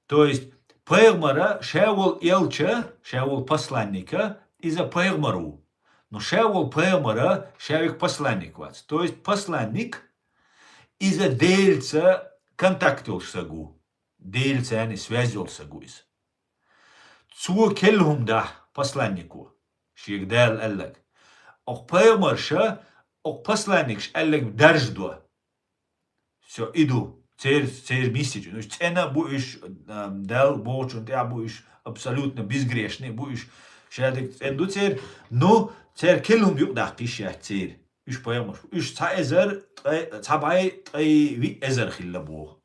То есть пайхамара ша волу элча, ша волу посланника, иза пайхамар ву. Но ша волу пайхамара ша вика посланник вац. То есть посланник, иза Делаца контакт йолуш саг ву. Делаца царна связь йолу саг ву иза. Цо керла хӀума дахь посланнико, шега Дала аьлларг. Окху пайхамарша, окху посланникаш аьлларг даржадо. Всё, и ду. Церан, церан миссича. Уьш цӀена бу уьш, а, Дала бохучунна тӀехь бу уьш, абсолютно безгрешный бу уьш. Шадерг цӀена ду церан. Ну, церан керла хӀума юкъадаккха йиш яц церан. Уьш пайхамарш бу. Уьш цхьа эзар ткъе, цхьа бӀай ткъе виъ эзар хилла боху.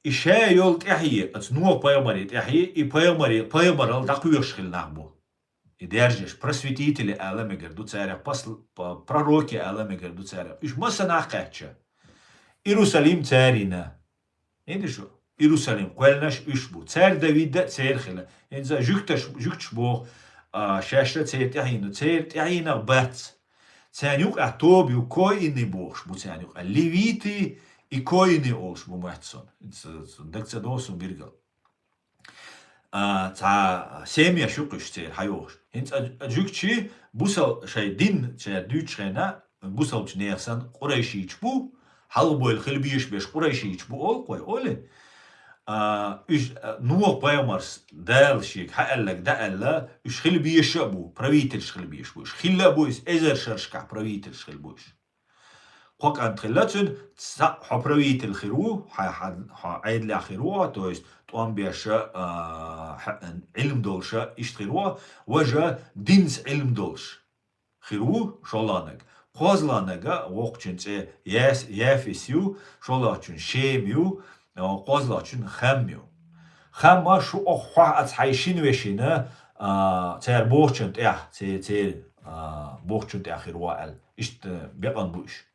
И ша йолу тӀаьхье, оцу Нохь-пайхамаре тӀаьхье, и пайхамаре, пайхамаралла дӀакхоьхуш хилла нах бу. И даьржаш, просветители ала мегар ду царах, посл-, п-, пророки ала мегар ду царах. Уьш массанхьа кхаьчча, Иерусалим царина. ХӀинца шу, Иерусалим кхоьллинарш уьш бу. Цаьрга Давида а церан хила. ХӀинца жуьгташ, жуьгташ боху, а, шаьшша церан тӀаьхьено, церан тӀаьхьенах бац. Царна юкъахь тоба ю, коины бохуш бу царна юкъахь. Левиты и коины олуш бу моьтту суна. Ц-, ц-, даг ца догӀу суна биргал. А, цхьа семьяш ю кхуьш церан хьайохуш. ХӀинца а, а жуьгташи бусал шайн дин церан дуьйцучу хенахь, бусалбачу нехан санна къурайшийча бу, хьалхабойла хила безаш берш къурайшийча бу олу кхой, олий? А, уьш, а, Нохь-пайхамарс Дала шега хьааьлларг дӀааьлла, уьш хила безаш а бу, правительш хила безаш бу. Уьш хилла а бу иза, эзар шаршкахь правительш хила бу уьш. Кхо кӀант хилла цуьнан, цхьаъ хьо правитель хир ву, хьан, хьан, хьан Ӏедалехь хир ву, то есть тӀом беша, а, хьа-, Ӏилма долуша иштта хир ву, важа динца Ӏилма долуш хир ву, шолгӀаниг. КхозлагӀниг, вокхучун цӀе Яс-, Яфис ю, шолгӀачун Шем ю, а, кхозлагӀчун Хам ю. Хам шу охьа хьо аца хьайн шина вешина, а, церан бохучун тӀехь, це-, церан, а, бохучун тӀехь хир ву аьлла. Иштта бекъан бу уьш.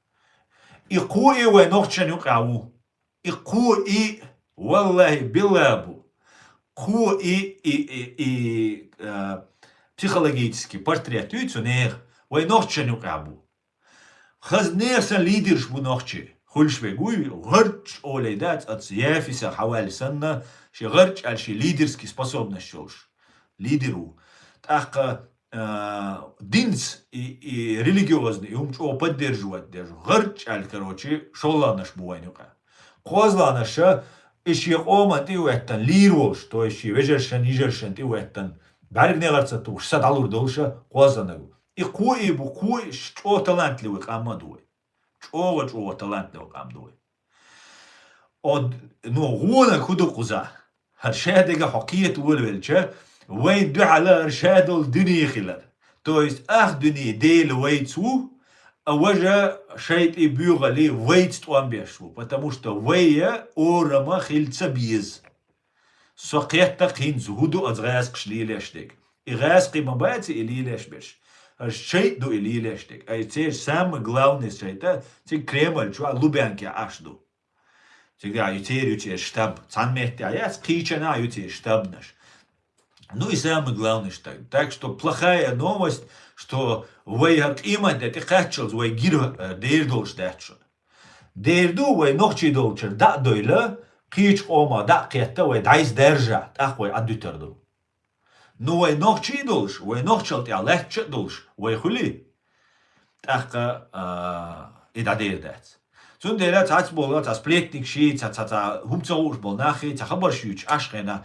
И кхо и вай нохчан юкъахь ву. И кхо и, валлахӀи, билла бу. Кхо и, и, и, и, а, психологический портрет ю цу нехан, вай нохчан юкъахь бу. Хаза нехан санна лидерш бу нохчий. Хуьлуш вегуй, гӀарч олий дац, аца Яфиса хьаваьлла санна, ши гӀарч аьлла ши лидерский способность йолуш. Лидер ву. ТӀаккха, а, динца и, и религиозный, и хӀума чӀогӀа поддерживать деш, гӀарч аьлла, короче, шолгӀанаш бу вайн юкъа. КхозлагӀнаша и шен къоман тӀе а веттан, лийр волуш, то есть шен вежаршан, йижаршан тӀе а веттан, бӀаьрг негӀар ца тухуш, са дӀалур долуша кхозлагӀнаг ву. И кхо и бу, кхо и ш-, чӀогӀа талантлив къам а ду вай. ЧӀогӀа-чӀогӀа талантлив къам ду вай. Од-, ну, гӀонаг хӀу ду кхуза? ХӀара ша дега хьо кхета волавелча, вайн дуьхьала хӀара ша долу дуьне хилар. То есть ах дуьне Дела вайца ву, а важа шайтӀи буьгӀали вайца тӀом беш ву, потому что вайя орама хила ца беза. Со кхетта кхинца хӀу ду аса гӀаскхаш лелеш дерг. И гӀаскхи ма бац и лелеш берш. Аш шайтӀа ду и лелеш дерг. Ай церан самый главный шайтӀа, цига Кремль чохь Лубянке Ӏаш ду. Цига ю церан ю церан штаб. Цхьана метте яц, кхийчана ю церан штабнаш. Ну и самый главный штаб. Так что плохая новость, что вай хӀара къемат де тӀе кхаччалц вай гира, э, дер долуш дац шуна. Дер ду, вай нохчий долчуьра дӀа а дойла, кхечу къомах дӀа а кхетта, вай дӀайса даьржа, тӀаккха вай Ӏадуьтар ду. Ну, вай нохчий долуш, вай нохчалла тӀехь лаьттача а долуш, вай хуьлий, тӀаккха, а, и дӀадер дац. Цундела цхьацца болу, цхьа сплетникший, цхьа, цхьа, цхьа хӀума ца хууш болу наххий, цхьа хабарш юьйцуш Ӏаш хенахь,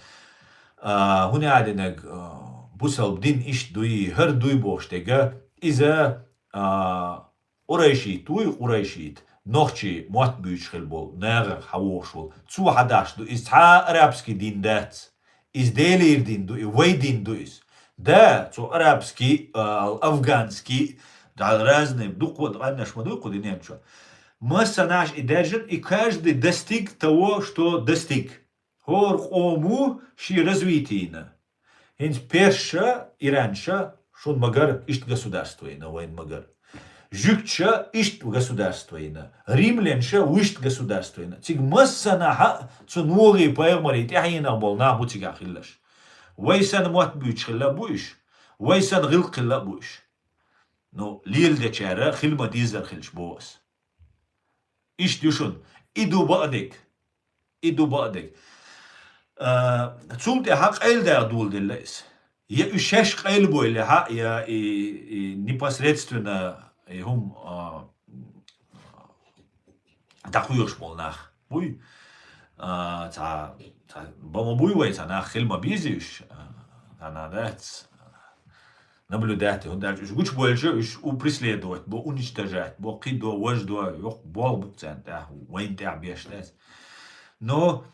а, хӀуна а динарг, а, бусалба дин иштта дуй, хӀара дуй бохуш дерг, иза, а, Къурайшит вуй, къурайшит, нохчий мотт буьйцуш хила болу, нагӀах хьан вохуш волу. Цо хьан даш ду, иза цхьа а арабский дин дац. Иза Делера дин ду, и вай дин ду иза. Да, цо арабский, а, афганский, да, разные, дукха къаннаш ма дуй кху динен чу. Массанаш и даьржина, и каждый достиг того, что достиг. ХӀора къомо шен развитийна. ХӀинца персша, иранша, шун магар, иштта государство йина вайн магар. Жуьгташа иштта государство йина, римлянша вуьшта государство йина. Цига массанахьа а цу Нухий пайхамарий тӀаьхьенах болу нах бу цигахь хилларш. Вай санна мотт буьйцуш хилла а бу уьш, вай санна гӀиллакх хилла а бу уьш. Ну, леладечара хила ма-деззара хилча боху ас. Иштта ю шуна, и ду бакъдерг. И ду бакъдерг. А, цул тӀаьхьа къайладаха доладелла иза. Я уьш шаьш къайлабойла хьа, я и, и непосредственно и хӀума, а, дӀакхоьхьуш болу нах буй. А, цхьа, цхьа, бан ма буй вай, цхьа нах хила ма безий уьш. А, цхьа нах дац. Наблюдать, хӀунда аьлча уьш гучубойлча, уьш у преследовать бо, уничтожать бо, кхидо, важдо, йоккха болх бу царна тӀехь, вайна тӀехь беш дац. Но,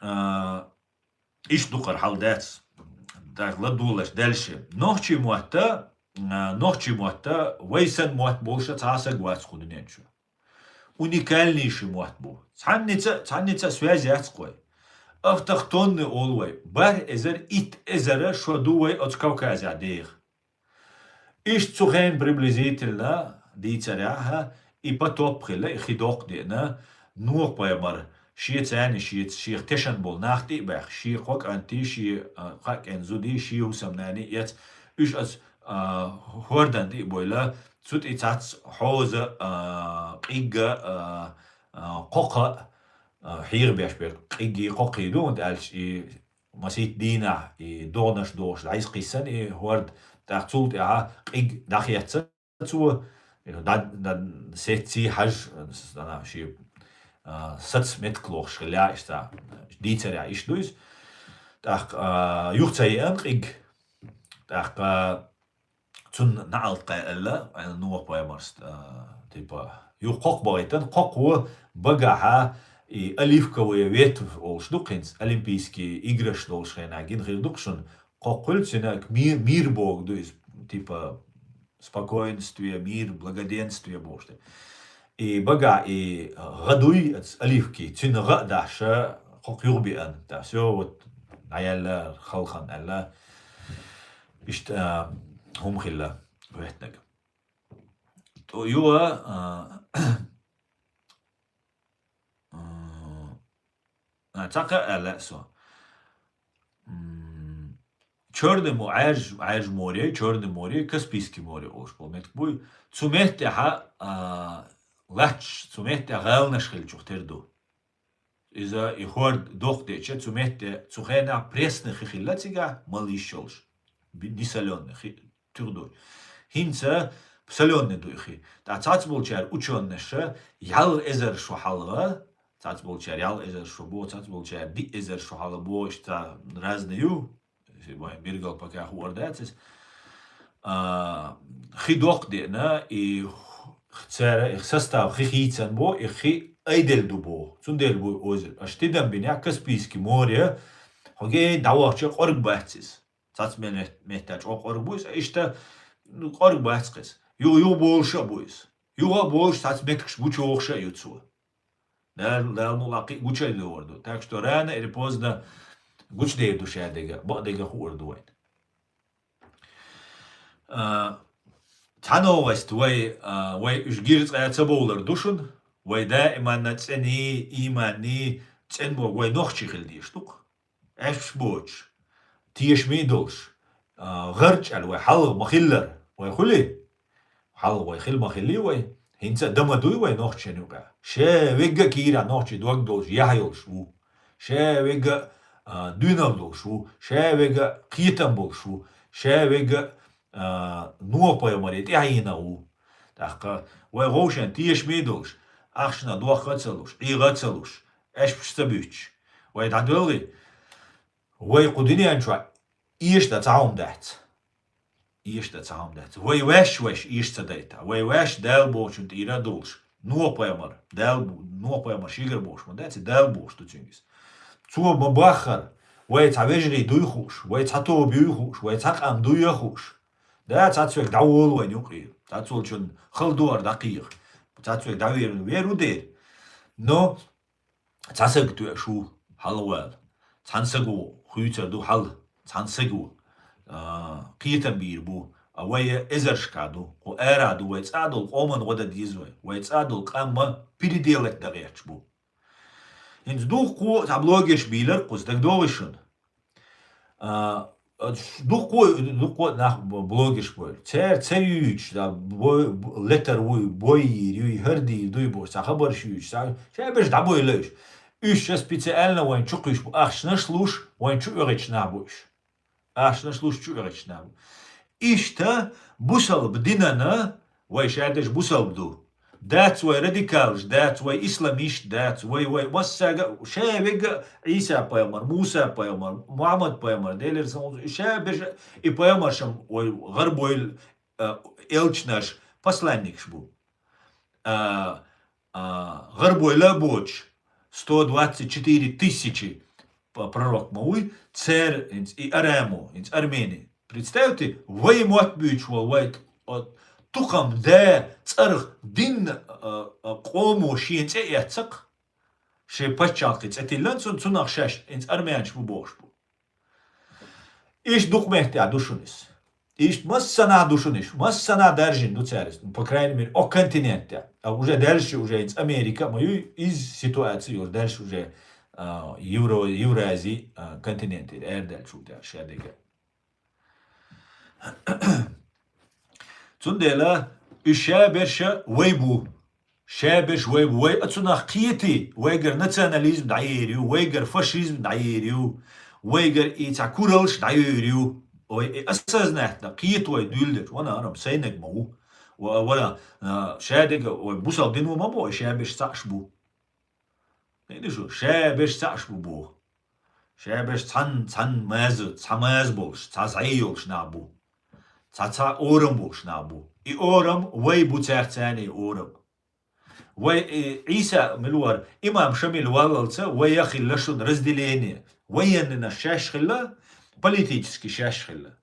а, иштта дукхара хьал дац. ТӀаккха ладугӀалаш дальше. Нохчий мотта, а, нохчий мотта, вай санна мотт болуша цхьа а саг вац кху дуьнен чу. Уникальнейший мотт бу. Цхьанница, цхьанница а связь яц кхой. Автохтонный олу вай. БархӀ эзар, итт эзар шо ду вай оцу Кавказехь деха. Иштта цу хенахь приблизительно дийцарехь, и потоп хилла, и хи доккха деана, Нухь-пайхамар шеца, шеца, шех тешан болу нах тӀе а баьхна, шен кхо кӀанти, шен, а, кхаа кӀен зуди, шен хӀусамнани эц, уьш оцу, а, хӀордан тӀе а бойла, цу тӀе цхьацца хьоза, а, къигга, а, а, кхокха, а, хьехабеш берг къигги кхокхий ду, хӀунда аьлча и масийтта дийнахь и догӀанаш дохуш дӀайса кхиссана и хӀорд, тӀаккха цул тӀаьхьа къиг дӀахецна цо, и дан, дан сецций хьажа, ана ши, а, сац меттиг лохуш хилла иштта. Дийцарехь иштта ду иза. ТӀаккха, а, юха ца еана къиг. ТӀаккха цунна наӀалт кхаьа аьлла, аьлла Нухь-пайхамарс, а, типа, юха кхокха бахийтина, кхокхо багахьа и оливковая ветвь олуш ду-кх хӀинца, Олимпийский играш долуш хенахь гина хир ду-кх шуна, кхокха хуьлу цуьнан мир, мир бохург ду иза, типа, спокойствие, мир, благоденствие бохуш ду. И багахь и гӀа дуй, оцу оливки, цуьнан гӀа а дахьаш, кхокха юхабеана. Да, всё, вот, дӀаяьлла, халхана аьлла. Иштта, а, хӀума хилла, веттинарг. ТӀо юха, а, а, цхьа кхаъ аьлла со. М, Чёрный мо-, Ӏаьрж-, Ӏаьржа море, Чёрный море, Каспийский море олуш болу меттиг буй. Цу меттехьа, а, лач, цу меттехь гӀаланаш хилчух тера ду. Иза и хӀорд доккха деача, цу метте, цу хенахь пресный хи хилла цигахь, мала йиш йолуш. Би-, несолённый хи, туьха ду. ХӀинца солённый ду и хи. ТӀаккха цхьацболчара учённаша ялх эзар шо хьалха, цхьацболчара ялх эзар шо бо, цхьацболчара диъ эзар шо хьалха бо, иштта разный ю. Вайн биргал пока хуур дац иза. А, хи доккха деана, и цара, и состав хи хийцан бо, и хи айделла ду бо. Цундела бу оза. Аша тидам бинехь Каспийский море, хьо гей дӀавахча къорг бац иза. Цац мел мет-, меттачу къорг бу иза, иштта, ну, къорг бац кхиз. Юха, юха болуша а бу иза. Юха а болуш, цац меттигаш гучуохуша а ю цо. Дала, Дала мукъ лакхи гучуйла левар ду. Так что рано или поздно гучудер ду ша дега, бакъдега хуур ду вайн. А, цхьа новость вай, а, вай уьш гира цкъа ца бовлар ду шуна. Вай даиманна цӀений, ийманний, цӀен бо вай нохчий хила дезаш ду-кх. Аьшпаш боцуш, тешаме долуш, а, гӀарчӀ аьлла вай хьалха ма-хиллара, вай хуьлий? Хьалха вай хила ма-хиллий вай? ХӀинца а дан ма дуй вай нохчашна юкъахь? Ша вегга а кийрахь нохчий дог долуш, яхь йолуш ву. Ша вегга а, а, дуьйналла долуш ву. Ша вегга а кхетам болуш ву. Ша вегга а, а, Нухь-пайхамаре тӀаьхьенах ву. ТӀаккха вай гӀовшен тешаме долуш, ахчанах дохка а ца луш, Ӏеха а ца луш, аьшпаш ца буьттуш, вай дӀадоьлхий? Вай кху дуьнен чохь эшна цхьа хӀума дац. Эшна цхьа хӀума дац. Вай ваьш вайш эш ца дайта. Вай ваьш Дала бохучун тӀера а долуш. Нухь-пайхамар, Дала бу-, Нухь-пайхамар шегара бохуш ма дац, Дала бохуш ду цуьнга иза. Цо ма баххара, вай цхьа вежарий дуй хууш, вай цхьа тоба юй хууш, вай цхьа къам дуй а хууш. Да, цхьацца вега дӀаволу вайн юкъе. Цхьацца волчун хала дугӀар дӀакхийха. Цхьацца вега дӀавер, вер ву дера. Но цхьа саг тоьаш ву хьалавала. Цхьана саго хуьйцур ду хьал. Цхьана саго, а, кхетам бийр бу. А вай эзаршка ду, кху ара ду, вай цӀа долу къоман гӀо дан деза вай, вай цӀа долу къам ма переделать дан гӀерташ бу. ХӀинца дуккхо цхьа блогерш бийлар кхуза, дагадогӀий шуна? А, а, дуккхо, дуккхо нах б-, блогерш бу. Цара ца юьйцуш, да, бой, б-, летар вуй, бой йийр юй, хӀара дийр дуй бохуш, цхьа хабарш юьйцуш, цхьа, ша берш дӀабойла уьш. Уьш ша специально вайн чу кхуьйсуш бу, ахчанаш луш, вайн чу оьгӀичнах бу уьш. Ахчанаш луш чу оьгӀичнах бу. Иштта бусалба динана вай шадерш бусалба ду. Дац вай радикалаш, дац вай исламист, дац вай, вай массага, ша вега Ӏийса пайхамар, Муса пайхамар, Мухаммад пайхамар, Делера салам, ша беш и пайхамаршам вай гӀарбойла, а, элчанаш, посланникаш бу. А, а, гӀарбойла а боцуш, сто двадцать четыре тысячи п-, пророк ма вуй, цер, хӀинца и арамо, хӀинца армени. Представьте, вай мотт буьйцуш волу вай, а, тукхам да цӀарах дин, а, а, къомо шен цӀе эццакх, шен паччалкхе цӀе тиллан, цун-, цунах шаьш, хӀинца армянаш бу бохуш бу. Иштта дукха меттехь ду шуна иза. Иштта массанхьа ду шуна иза. Массанхьа даржина ду цара иза. Ну, по крайней мере, окху континентехь. А уже дальше уже хӀинца Америка а ма ю, иза ситуация уже дальше уже, а, Евро-, Еврази, а, континент, арадаьллачул тӀаьхьа ша дерг. Цундела уьш ша берш вай бу. Ша берш вай бу. Вай а цунах кхетий, вайгара национализм дӀаер ю, вайгара фашизм дӀаер ю, вайгара и цхьа кураллаш дӀайер ю. Вай и осознать дан кхета вай дуьйладелча, вана хӀара сайнаг ма ву. Ва-, вана, а, ша дерг вай бусалба дино ма бу, ша берш цхьаъш бу. Кхетий шу, ша берш цхьаъш бу боху. Ша берш цхьан-, цхьан маза, цхьа маза болуш, цхьа зӀе йолуш нах бу. Цхьа-цхьа орам болуш нах бу. И орам вай бу цаьрца цхьаьний орам. Вай, э, Ӏийса мила вара, имам Шамил валлалца вай яхилла шуна разделение. Военныйнаш шаьш хилла, политически шаьш хилла.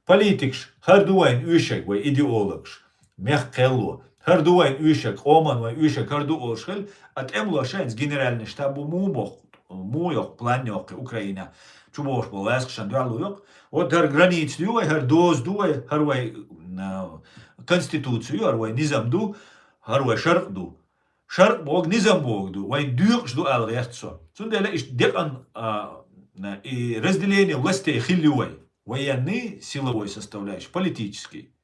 Политикаш хӀара ду вайн оьшург, вай идеологаш, мехкан кхелло. ХӀара ду вайн оьшург, къоман вайн оьшург хӀара ду олуш хилла, а тӀемалоша хӀинца генеральный штаб бу муха боху, муха йоккху, план йоккху Украина. Чу бохуш болу лаьцкъашна дуьхьал ву йоккху. Вот хӀара граница ду вай, хӀара доза ду вай, хӀара вай, а, конституция ю, хӀара вай низам ду, хӀара вай шаркъ ду. Шаркъ боху, низам боху ду, вайн доькъуш ду аьлла гӀерта со. Цундела иштта декъан, а, и разделение властей хилла ю вай. Военный, силовой составляющий, политический.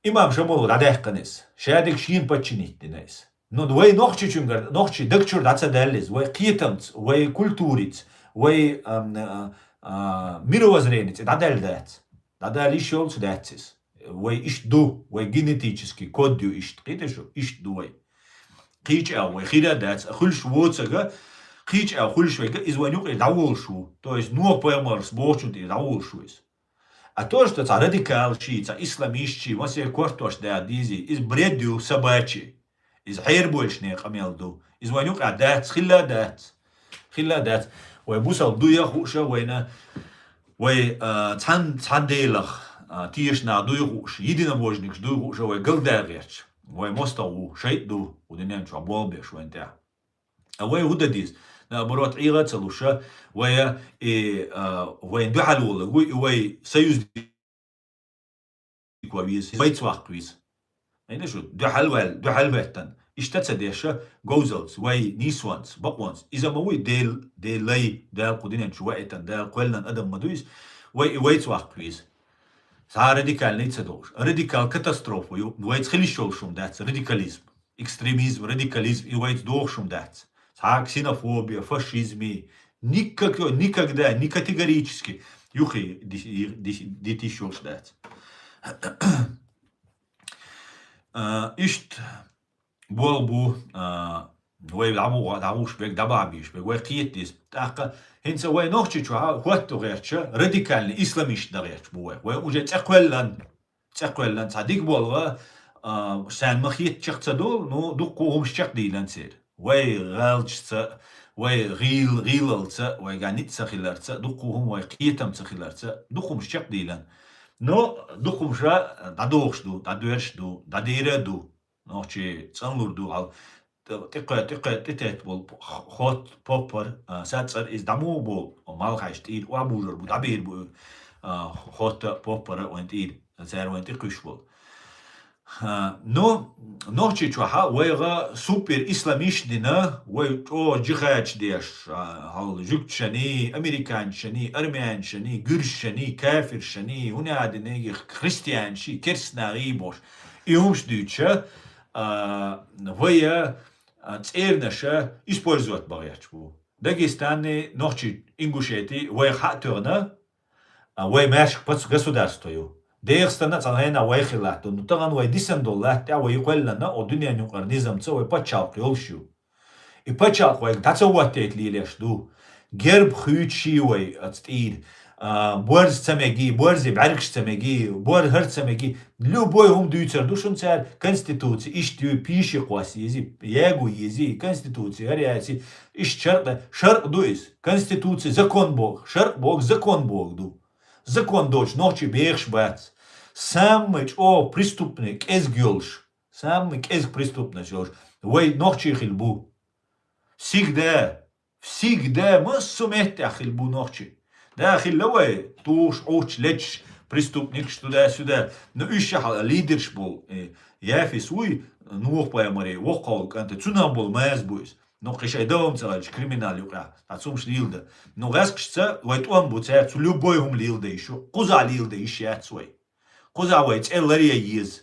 Имам Шамило дӀадаьккхина иза. Ша дерг шена подчинить дина иза. Ну, вай нохчичуьнгара, нохчий даг чуьра дӀа ца даьлла иза. Вай кхетамца, вай культурица, вай, ам, а, а, мировоззреница дӀадаьлла дац. ДӀадала йиш йолуш дац иза. Вай иштта ду, вай генетический код ю иштта. Кхетий шу, иштта ду вай. Кхеча а вай хир а дац, а хуьлуш воцург, кхеча а хуьлуш верг, иза вайн юкъе дӀаволуш ву. То есть Нохь пайхамарс бохучунна тӀера дӀаволуш ву иза. А то, что цхьа радикалаш, цхьа исламисташ, массеран кортош да дезий, иза бред ю собачий. Иза хьерабойчу некъан къамел ду. Иза вайн юкъахь дац, хилла а дац. Хилла а дац. Вай бусалба дуй а хууш а вайна, вай, а, цхьан, цхьан Делах, а, тешаш нах дуй а хууш, единобожникаш дуй а хууш а вай галдаьгӀерча. Вай мостагӀа ву, шайтӀа ду, кху дуьнен чохь болх беш вайна тӀехь. А вай хӀун дан деза? Наоборот, Ӏеха а ца луш а, вай, а, и, а, вайн дуьхьал волаг ву, и вай союз веза, вайца ваккха веза. Айна шу, дуьхьал ваьлла, дуьхьал хӀоьттина. Иштта ца деш а, говзалц, вай нийсонца, бакъонца. Иза ма вуй Дел-, Делай, Дала кху динан чу ваийтина, Дала кхоьллина адам ма ду иза. Вай и вайца ваккха веза. Цхьа радикальный ца долуш. Радикал катастрофа ю. Вайца хила йиш йолуш хӀума дац, радикализм. Экстремизм, радикализм, и вайца догӀуш хӀума дац. Цхьа ксенофобия, фашизми, никак-, никогда, не категорически юххе ди-, ди-, ди-, дитиш йолуш дац. А, иштта болу бу, а, вай дӀабугӀа-, дӀагӀуш берг, дӀабахьа бийш берг, вай кхета деза. ТӀаккха хӀинца вай Нохчийчохь хӀотто гӀертача, радикальный исламист дан гӀерташ бу вай. Вай уже цӀе кхоьллан, цӀе кхоьллан цхьа дика болу, а, царна ма хетта чекх ца долу, ну, дуккха хӀумаш чекхдийлан церан. Вай гӀалчца, вай гӀийла-, гӀийлалца, вайгахь ницкъ ца хиларца, дуккха хӀума вай кхетам ца хиларца, дуккха хӀумаш чекхдийлан. Но дуккха хӀумаш дӀадохуш ду, дӀадоьрзуш ду, дӀадийр а ду. Нохчий цӀанлур ду, хьал тӀе-, тӀекхоь-, тӀекхоь-, тӀететта болу х-, хотта, поппар, а, саццӀар иза дӀа муха болу, малхьайш тӀийр охьабужур бу, дӀабийр бу, а, хотта, поппара вайн тӀийр. Цара вайна тӀекхуьйсуш болу. А, ну, Нохчийчохь вайга супер исламисташ дина, вай чӀогӀа джихадаш деш, а, хьал жуьгташаний, американцашаний, армянцашаний, гуьржашаний, кафиршаний, хӀунда а динегих христианаший, керстанагӀий бохуш. И хӀумаш дуьйцуша, а, вай, а, цӀернаша использовать бан гӀерташ бу. Дагестанный, Нохчий, Ингушетий вайх хьа а тоьхна, а, вай маьршка пац государство ю. Дегестан а цхьана хенахь вай хилла латта ду. Ну, тахана вай дисина долу латта тӀехь вай кхоьллина, о дуьненан юкъара низамца вай пачхьалкх йолуш ю. И пачхьалкх вайга дӀа ца хӀоттийта лелаш ду. Герб хуьйцуш ю вай оцу тӀера. А, борз ца меги, борзи бӀаьргаш ца меги, бор хӀара ца меги. Любой хӀума дуьйцур ду шуна цара, конституци иштта ю, пише кхосса езий, ягу езий, конституци хӀара яций, иштта шаркъ, шаркъ ду иза. Конституци закон боху, шаркъ боху, закон боху ду. Закон доцуш нохчий бехаш бац. Самый чӀогӀа преступный кӀезиг йолуш, самый кӀезиг преступность йолуш вай нохчий хилла бу. Всегда, всегда, массо меттехь хилла бу нохчий. Да, хилла вай, тухуш, Ӏуттуш, леташ, преступникаш туда-сюда. Ну, уьш шахьа лидерш болу, э, Яфис вуй, Нух-пайхамарий, воккхаволу кӀанта, цунах болу маза бу иза. Ну, кхин шайн догӀма ца хилча, криминал юкъахь, а цумаш лийла дан. Ну, гӀаьскхашца вай тӀом бу цаьрца, цу любой хӀума лийла дан йиш ю, кхузахь лийла дан йиш яц вай. Кхузахь вай цӀе ларъян еза.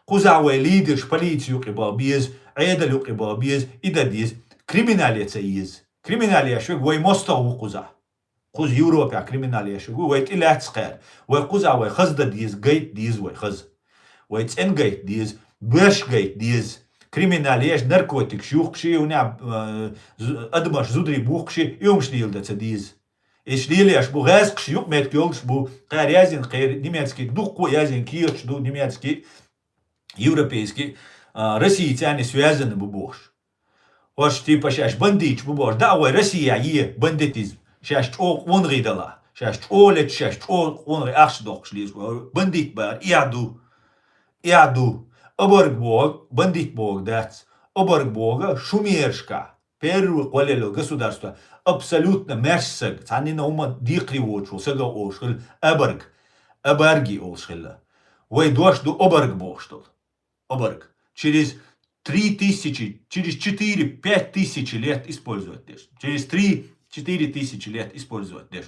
Кхузахь вай лидерш полици юкъе баха беза, Ӏедал юкъе баха беза, и дан деза. Криминале ца еза. Криминале еш верг вай мостагӀа ву кхузахь. Кхуза Европехь криминале еш верг ву, вай тӀе лаьцна кхаьра. Вай кхузахь вай хаза дан деза, гайта деза вай хаза. Вай цӀена гайта деза, боьрша гайта деза. Криминале еш наркотикаш юхкуш и, уьнехь, э, зу-, адамаш зударий бухкуш и, и хӀумаш лийла дан ца деза. Эш лелаш бу, гӀаьскхаш юкъаметтиг йолуш бу, кхара яздина кхеран немецкий, дуккха а яздина кехаташ ду немецкий, европейский, а, Россия царна связана бу бохуш. ХӀорш типа шаьш бандиташ бу бохуш. Да, вай Россия е бандитизм. Шаьш чӀогӀа къонагӀий дала. Шаьш чӀогӀа леташ, шаьш чӀогӀа къонагӀий ахча доккхуш лезаш. Бандит бара, эхь ду. Эхь ду. Оборг боху, бандит боху дац. Оборг боху шумерашка. Первый кхоллело государство абсолютно маьрша саг, цхьаннина хӀума декхаре воцуш волу сага олуш хилла, оборг, оборги олуш хилла. Вай дош ду оборг бохуш долу. Оборг. Через три тысячи, через четыре-пять тысяч лет использовать деш. Через три-четыре тысячи лет использовать деш.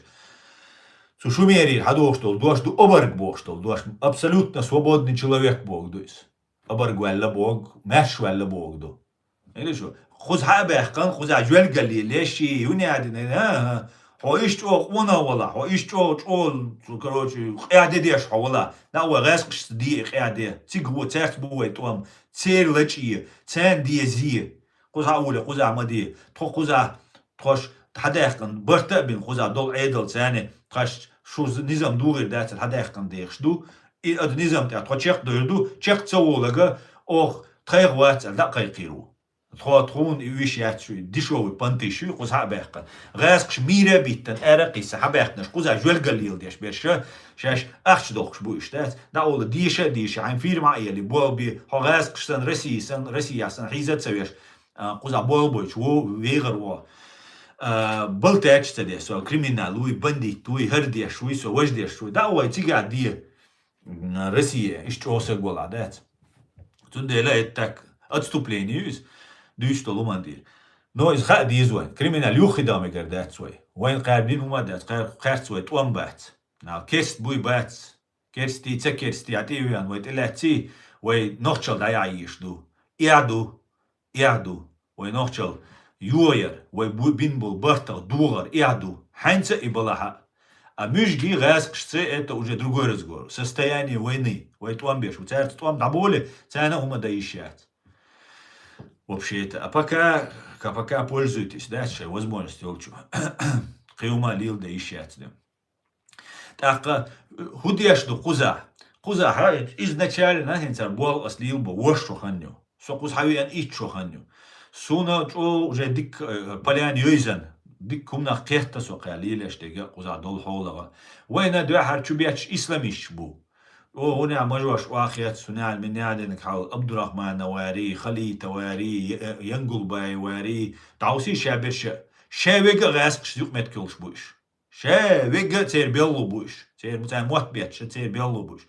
Цу шумерера хьадохуш долу дош ду оборг бохуш долу дош. Абсолютно свободный человек боху ду иза. Оборг ваьлла боху, маьрша ваьлла боху ду. Или шу? Кхуза хьа а баьккхина, кхуза жоьлгалле леш и, юни а дина, а, а. Хьо иштта чӀогӀа къонах вала, хьо иштта чӀогӀа, чӀогӀа, короче, къаьде деш хьо вала. Да вай гӀаьскхашца де и къаьде. Цига ву, цаьрца бу вай тӀом. Церан лачкъе, царна дезе. Кхуза хьа а воле, кхуза ма де. Тхо кхуза, тхош хьадаьккхина, барта а бина кхуза долу Ӏедал царна, тхаш шу низам дугӀийр дацар хьадаьккхина дехаш ду. И ада низам тӀехь тхо чекхдойр ду, чекх ца волага, оха тхайх вац аьлла, дӀа а кхайкхийр ву. Тхо тхуна и виш яц шу, дешевый понты шу, кхуза хьа а баьккхина. ГӀаьскхаш мийра а биттина, ара а кхийса, хьабаьккхинарш, кхуза жоьлгалле лелаш берш, шаьш ахча дохкуш бу уьш, дац? ДӀа а волу, деша а деша, хьайн фирма а ели, болх бе, хьо гӀаьскхаш санна, Россия санна, Россия санна, хьийза а ца веш, а, кхуза болх бойтуш, во, вегӀар во. А, балтаьча ца де, со криминал вуй, бандит вуй, хӀара деш вуй, со важа деш вуй. ДӀа а вай цига де. М, Россия, иштта чӀогӀа саг вала, дац? Цундела это так, отступление ю иза, дуьйцуш долу хӀуманна тӀера. Но иза хаа деза вайн, криминал юххе дан мегар дац вай. Вайн кхаьрбина хӀума дац, кхаьр-, кхаьрца вай тӀом бац. Нал керст буй бац, керстий, ца керстий, а тӀе а веана, вай тӀе лаьцций, вай нохчалла дӀаяхьа езаш ду. Эхь ду. Эхь ду. Вай нохчалла йояр, вай бу-, бин болу бартах догӀар эхь ду. Хьаьнца и балахьа. А муьжгий гӀаьскхашца это уже другой разговор. Состояние войны. Вай тӀом беш ву. Цаьрца тӀом дӀаболе, царна а хӀума дан йиш яц. Вообще-то. А пока, ка-, пока пользуйтесь, да, шайн возможность йолчу. Кхин хӀума лийла дан йиш яц де. ТӀаккха, э, хӀун деш ду кхуза? Кхуза, хьа, изначально, хӀинца болх ас лийла бо, вож шо хан ю. Со кхуза хьавеана итт шо хан ю. Суна чӀогӀа уже дикка, э, поляна йойзан, дикка хӀуманах кхетта со кхаьа лелаш дега кхуза долу хьолагӀа. Вайна дуьхьара чу бетташ исламисташ бу. О, хӀунеа мажош охьахеццу, хӀунеа минеа денаг хьал Абдурахмана варий, Халита варий, Е-, Янгулбай варий, дӀовсий ша берша, ша вега а гӀаьскхаш юкъаметтиг йолуш бу уьш. Ша вега а церан беллу бу уьш. Церан, церан мотт бетташ, церан беллу бу уьш.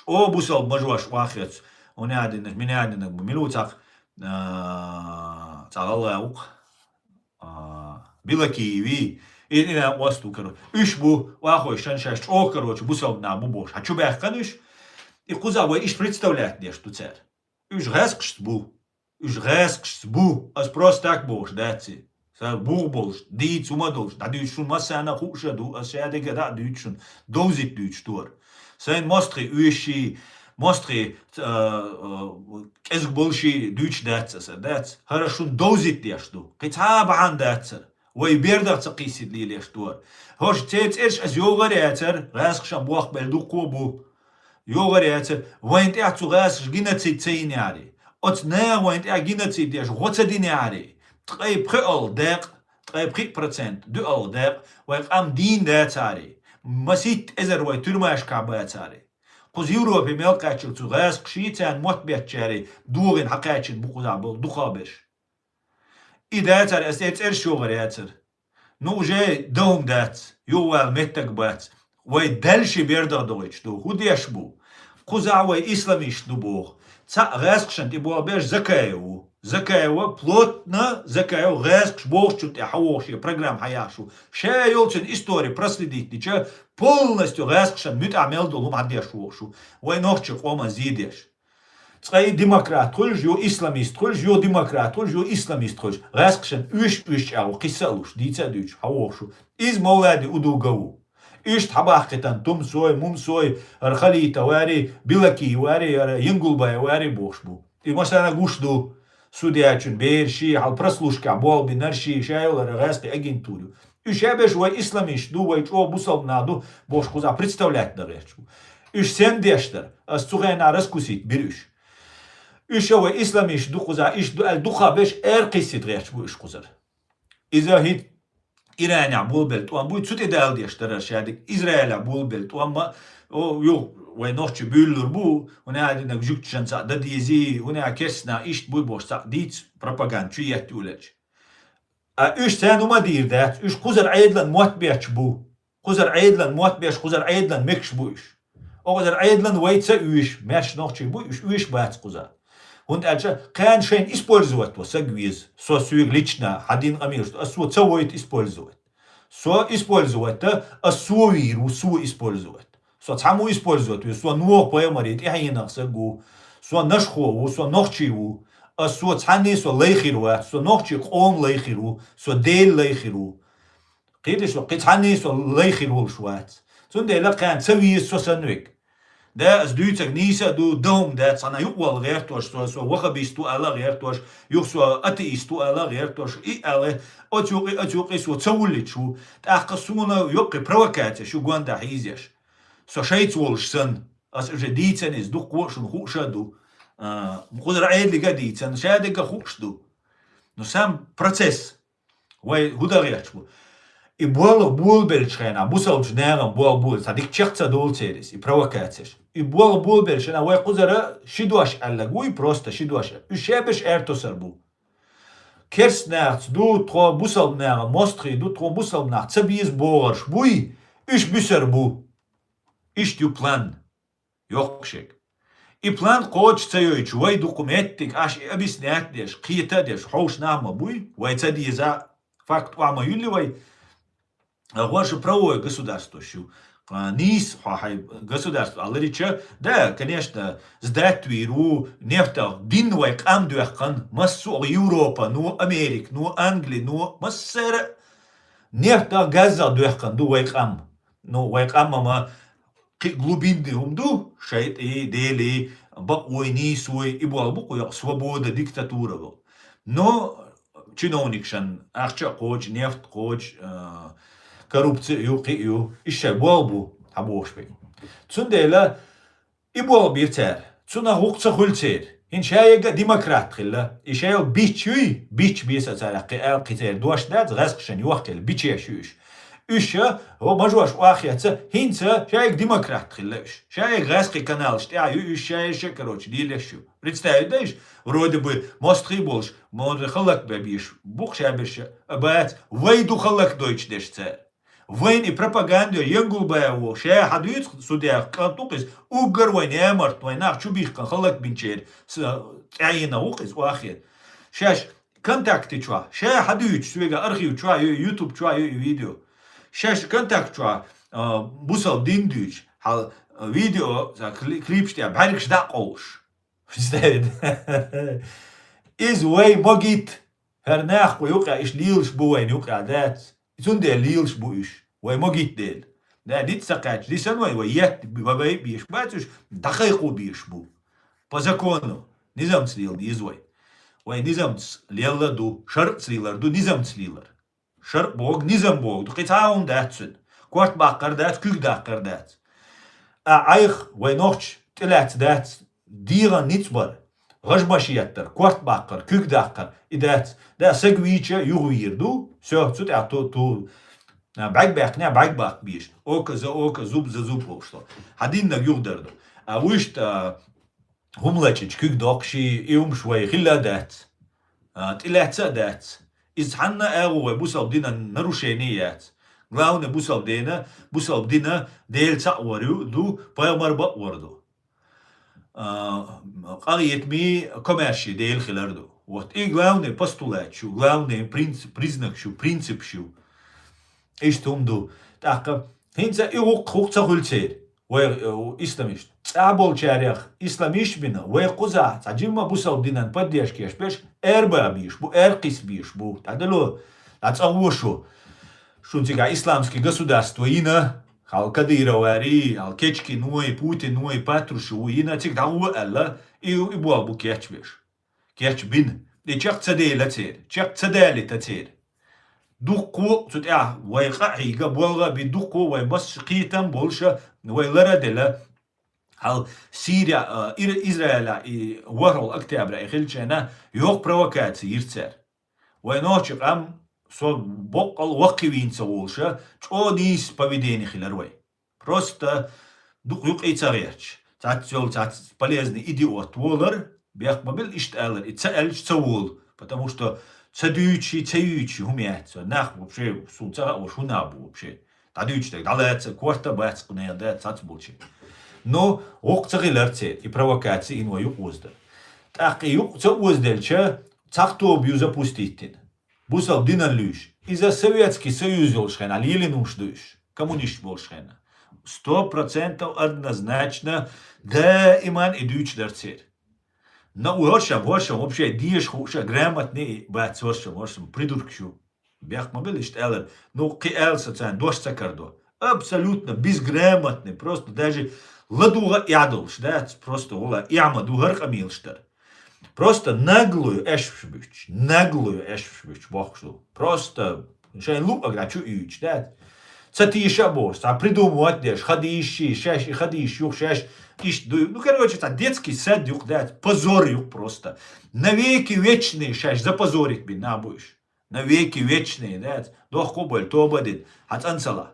О, бусалба мажош вахец. Унядинах, минядинах, милуцах, а, цагалла ук. А, Билакиеви, и, и на осту, короче. Уж бу, вахой шаншаш, о, короче, бусалба на бу бош. А чу бяхкан уж? И куза вай иш представлять деш ту цер. Уж гъаскш бу. Уж гъаскш бу. Аз просто так бош, даци. Са бух болш, диц ума долш, да дючшун масана хушаду, аз шадега да дючшун. Довзит дюч туар. Сайн мостхи уйши, мостхи, а, а, кӀезг болши дюч дац аса, дац. Хара шун довзит деш ду. Къица бахан дацар. Вай бердах ца къисид лилеш туар. Хош цец эрш аз йогар яцар, гъасхшан бох бел дукко бу. Йогар яцар, вайн тя цу гъасхш геноцид цейняри. Оц на вайн тя геноцид деш гоца диняри. Ткъай пхи ал дек, ткъай пхи процент, ду ал дек, вай къам дин дацари. Масит эзер вай тюрмашка бацари. Куз Европе мел къачил цу гъасхши цян мот бячари, дугин хакъачин бу куза бу, духа беш. И дацар, аз эцер шогъар яцар. Ну, уже дом дац, ювал меттаг бац. Вай дальше бердах догъич ду, худеш бу. Куза вай исламиш ду бох. Ца гъаскшан ти бо беш Закаеву. Закаева плотно, Закаев гъаскш бохчу ти хавохши программ хаяшу. Ша ёлцин история проследить дича полностью гъаскшан мют амел долум хадеш вохшу. Вай нохчи къома зидеш. Цкъай демократ хулш, ё исламист хулш, ё демократ хулш, ё исламист хулш. Гъаскшан уьш, уьш чӀагӀу, кхиссалуш, дица дуьч, хьавохшу. Из мавлади удугаву. Ишт хьабахкитан тум сой, мум сой, ар халита вари, билаки вари, ар янгулбай вари бохш бу. И масана гуш ду. Судьячун берши, хьал прослушка, болби нарши, шайол ар гъаски агентурю. Уьш ябеш вай исламиш ду, вай чӀо бусалбна ду, бош куза представлять да гъерчу. Уьш сен деш дар, аз цу хена раскусить бир уьш. Уьш вай исламиш ду куза, иш ду, ал духа беш эр кисит гъерч бу уьш кузар. Иза хит Ираня булбел тӀом буй, цу тӀе дал деш дарар шадик, Израиля булбел тӀом ма, о, ю, вай нохчи бюллур бу, уна адинаг жугтшан ца дадизи, уна кесна ишт буй бош ца диц пропаганд чу ет улеч. А уьш цаьнума дийр дац, уьш кхузар Ӏедлан мотт беча бу. Кхузар Ӏедлан мотт беш, кхузар Ӏедлан мекш бу уьш. О кхузар Ӏедлан вай ца уьш, меш нохчий бу уьш, уьш бац кхуза. ХӀунда аьлча кхаьн шайн использовать ва саг вез, со суьйг лично, хьадин къамелаш, ас со ца войт использовать. Со использовать та, ас со вийр ву, со использовать. Со цхьаму использовать ву, со нух пайхамари тӀехьенах саг ву, со нашхо ву, со нохчий ву. Ас со цхьанне со лайхир вац, со нохчий къом лайхир ву, со дел лайхир ву. Кхидиш со, кхи цхьанне со лайхир волуш вац. Цундела кхаьн ца вийр со сан век. Да, ас дуьйцаг нийса а ду, дахум да, цхьана юкъвал гӀертош, со, со вахабист ву ала гӀертош, юх со атеист ву ала гӀертош, и ала, оцу юкъи, оцу юкъи со ца вуллич ву, тӀаккха суна йоккхи провокация шу гонда хьийзеш. Со шайца волуш сан, ас уже дийцан иза, дуккха шун хууша ду. А, кхузара Ӏедлига дийцан, шадега хууш ду. Ну, сам процесс. Вай хӀу дан гӀерташ бу? И болх болабелча хенахь, бусалбачу нахана болх болабелча, цхьа дика чекх ца долу церис, и провокацеш. И болх болабелча хенахь, вай кхузара ши дош аьллаг вуй, просто ши дош. Уьш шаберш аьртосар бу. Керст нахаца ду, тхо бусалба наха мостхий ду, тхо бусалба нах ца беза богӀарш буй, уьш буьсар бу. Иштта ю план. Йоккхушек. И план кхочуш ца йойчу вай дукха меттиг, аш и объяснять деш, кхета а деш, хьовш нах ма буй, вай ца деза факт охьа ма юлли вай. ГӀорша правовое государство шу. А, нийса хьо хьай государство аларича, да, конечно, сдать вийр ву, нефтах дин вай къам доьхкан, массо а Европа, ну, Америка, ну, Англи, ну, массара нефтах, газах доьхкан ду вай къам. Ну, вай къам ма кхин глубинный хӀума ду, шайтӀи, дели, бакъой, нийсой, и болх бу кху йокъа свобода, диктатура бу. Но чиновникшан ахча а кхочу, нефть кхочу, а, коррупция ю, кхин ю, и шай болх бу, хьан бохуш бен. Цундела и болх бира цара. Цунах вукху ца хуьлу церан. ХӀинца ша яга демократ хилла. И шайла бич юй, бич беса царах кхин аьлла кхин церан дош дац, гӀаскхашан йохкелла, бичеш ю уьш. Уьш ша, хӀо мажош охьахеца, хӀинца ша яга демократ хилла уьш. Ша яга гӀаскхи каналаш тӀехь ю уьш, ша яга ша, короче, лелеш ю. Представить дай уьш? Вроде бы мостхий болуш, морре халлак бебеш, буху ша берш а бац, вай ду халлак дойтуш деш цара. Вайн и пропаганда йо, Янгулбаев вол, ша хьадуьйцу судья, кӀант ву-кх иза, уггар вайн ямарт, вайн нах чу бихкан халлак бинчеран с-, тӀаьхьенах ву-кх иза, охьахир. Шаьш контакте чохь, ша хьадуьйцу, соьга архив чохь ю, YouTube чохь ю и видео. Шаьш контакт чохь, а, бусалба дин дуьйцу, хьал, а, видео, а, кли-, клипаш тӀе бӀаьргаш дӀа а къовлуш. Представь. Иза вай могит. ХӀара нах кху юкъа, иштта лелаш бу вайна юкъа, дац. Цундела лелаш бу уьш. Вай могит дела. Да, ницкъ ца кхаьчча, дисна вай, вай етт, вай, вай беш бац уьш, дӀакхайкхо беш бу. По закону. Низамца лела деза вай. Вай низамца лелла ду, шарӀаца лелар ду, низамца лелар. ШарӀа боху, низам боху ду, кхин цхьа а хӀума дац цуьнан. Корта баккхар дац, куьг даккхар дац. А Ӏайха вай нохча тӀелаьцна дац дегӀан ницкъ бар, гӀажмаш еттар, корта баккхар, куьг даккхар, и дац. Да, саг вийча юхавийр ду, всё, цу тӀехь ту, ту, а, бӀаьрг баьккхинехь, бӀаьрг баккха безаш. Око за око, зуб за зуб бохуш ду. Хьан диннаг юхадар ду. А вуьшта, а, хӀума лачкъича куьг доккхуш, и хӀумаш вай хилла а дац. А, тӀелаьцна а дац. Иза цхьанна а агӀо вай бусалба динан нарушение яц. Главное, бусалба дина, бусалба дина Дела цхьаъ вар ю, ду, пайхамар бакъ вар ду. А, къахетамий, комаьрший Дела хилар ду. Вот. И главный постулат шу, главный принцип, признак шу, принцип шу. Иштта хӀума ду. ТӀаккха хӀинца и гӀуллакх, гӀуллакх ца хуьлу церан. Вай, э, исламист. ЦӀахь болчарех исламист бина, вай кхузахь цхьа жимма бусалба динан поддержка еш берш, аьрба беш бу, аьркхис беш бу. ДӀадало, дӀа цӀа гӀо шу. Шун цигахь исламский государство йина, хьал Кадыровари, хьал Кечкиной, Путиной, Патрушеву йина, цига дӀагӀо аьлла, и, и болх бу кечбеш. Кечбина. И чекх ца дела церан, чекх ца далийта церан. Дуккха а цу тӀехь вай къа а хьийга, болх а бина, дуккха а вай массо а кхетам болуша, вай лара а дела, хьал Сирия, а, Ир-, Израиля и ворхӀалгӀа октября и хилча, йоккха провокаци йира цара. Вай нохчи къам, со боккъал ваккхий вийна ца волуша, чӀогӀа нийса поведение хилар вай. Просто дукха юкъе ца гӀерташ. Цац йолу, цац полезный идиот волар, бехк ма билла иштта алар, и ца аьлча ца волу, потому что ца дуьйцуш, ца юьйцуш хӀума яц. Нах вообще, суна ца хаьа, уьш хӀун нах бу вообще. ДӀадуьйцуш дерг дӀалаца, корта а бац кху нехан да, цац болчи. Но гӀуллакх ца хилар церан, и провокаци и вай юкъа озадар. ТӀаккха и юкъа ца озаделча, цхьа тоба ю запустить йина. Бусалба динан луьйш. Иза Советский Союз йолуш хенахь лелийна хӀумаш ду уьш, коммунисташ болуш хенахь. Сто процентов однозначно даиман и дуьйцуш дара церан. Но хӀоршам, хӀоршам, вообще деша хууша, грамотный бац хӀоршам, хӀоршам, придуркаш ю. Бехк ма билла иштта алар. Ну, кхин ала со царна дош ца карадо. Абсолютно безграмотный, просто даже ладугӀа а эхь долуш дац, просто гӀула эхь ма ду хӀара къамелаш дара. Просто наглую аьшпаш буьтуш, наглую аьшпаш буьтуш бохуш ду. Просто шайн луъагра чу уьйчу, да? Ца тийша а бохуш, цхьа придумывать деш, хадийша, шаьш и хадийша юха, шаьш иштта дуй. Ну, короче, цхьа детский сад юха, да? Позор юха просто. Навеки вечные шаьш запозорить бина нах бу уьш. Навеки вечные, да? Дохко а болу, тоба а дина, хьан цӀанцала.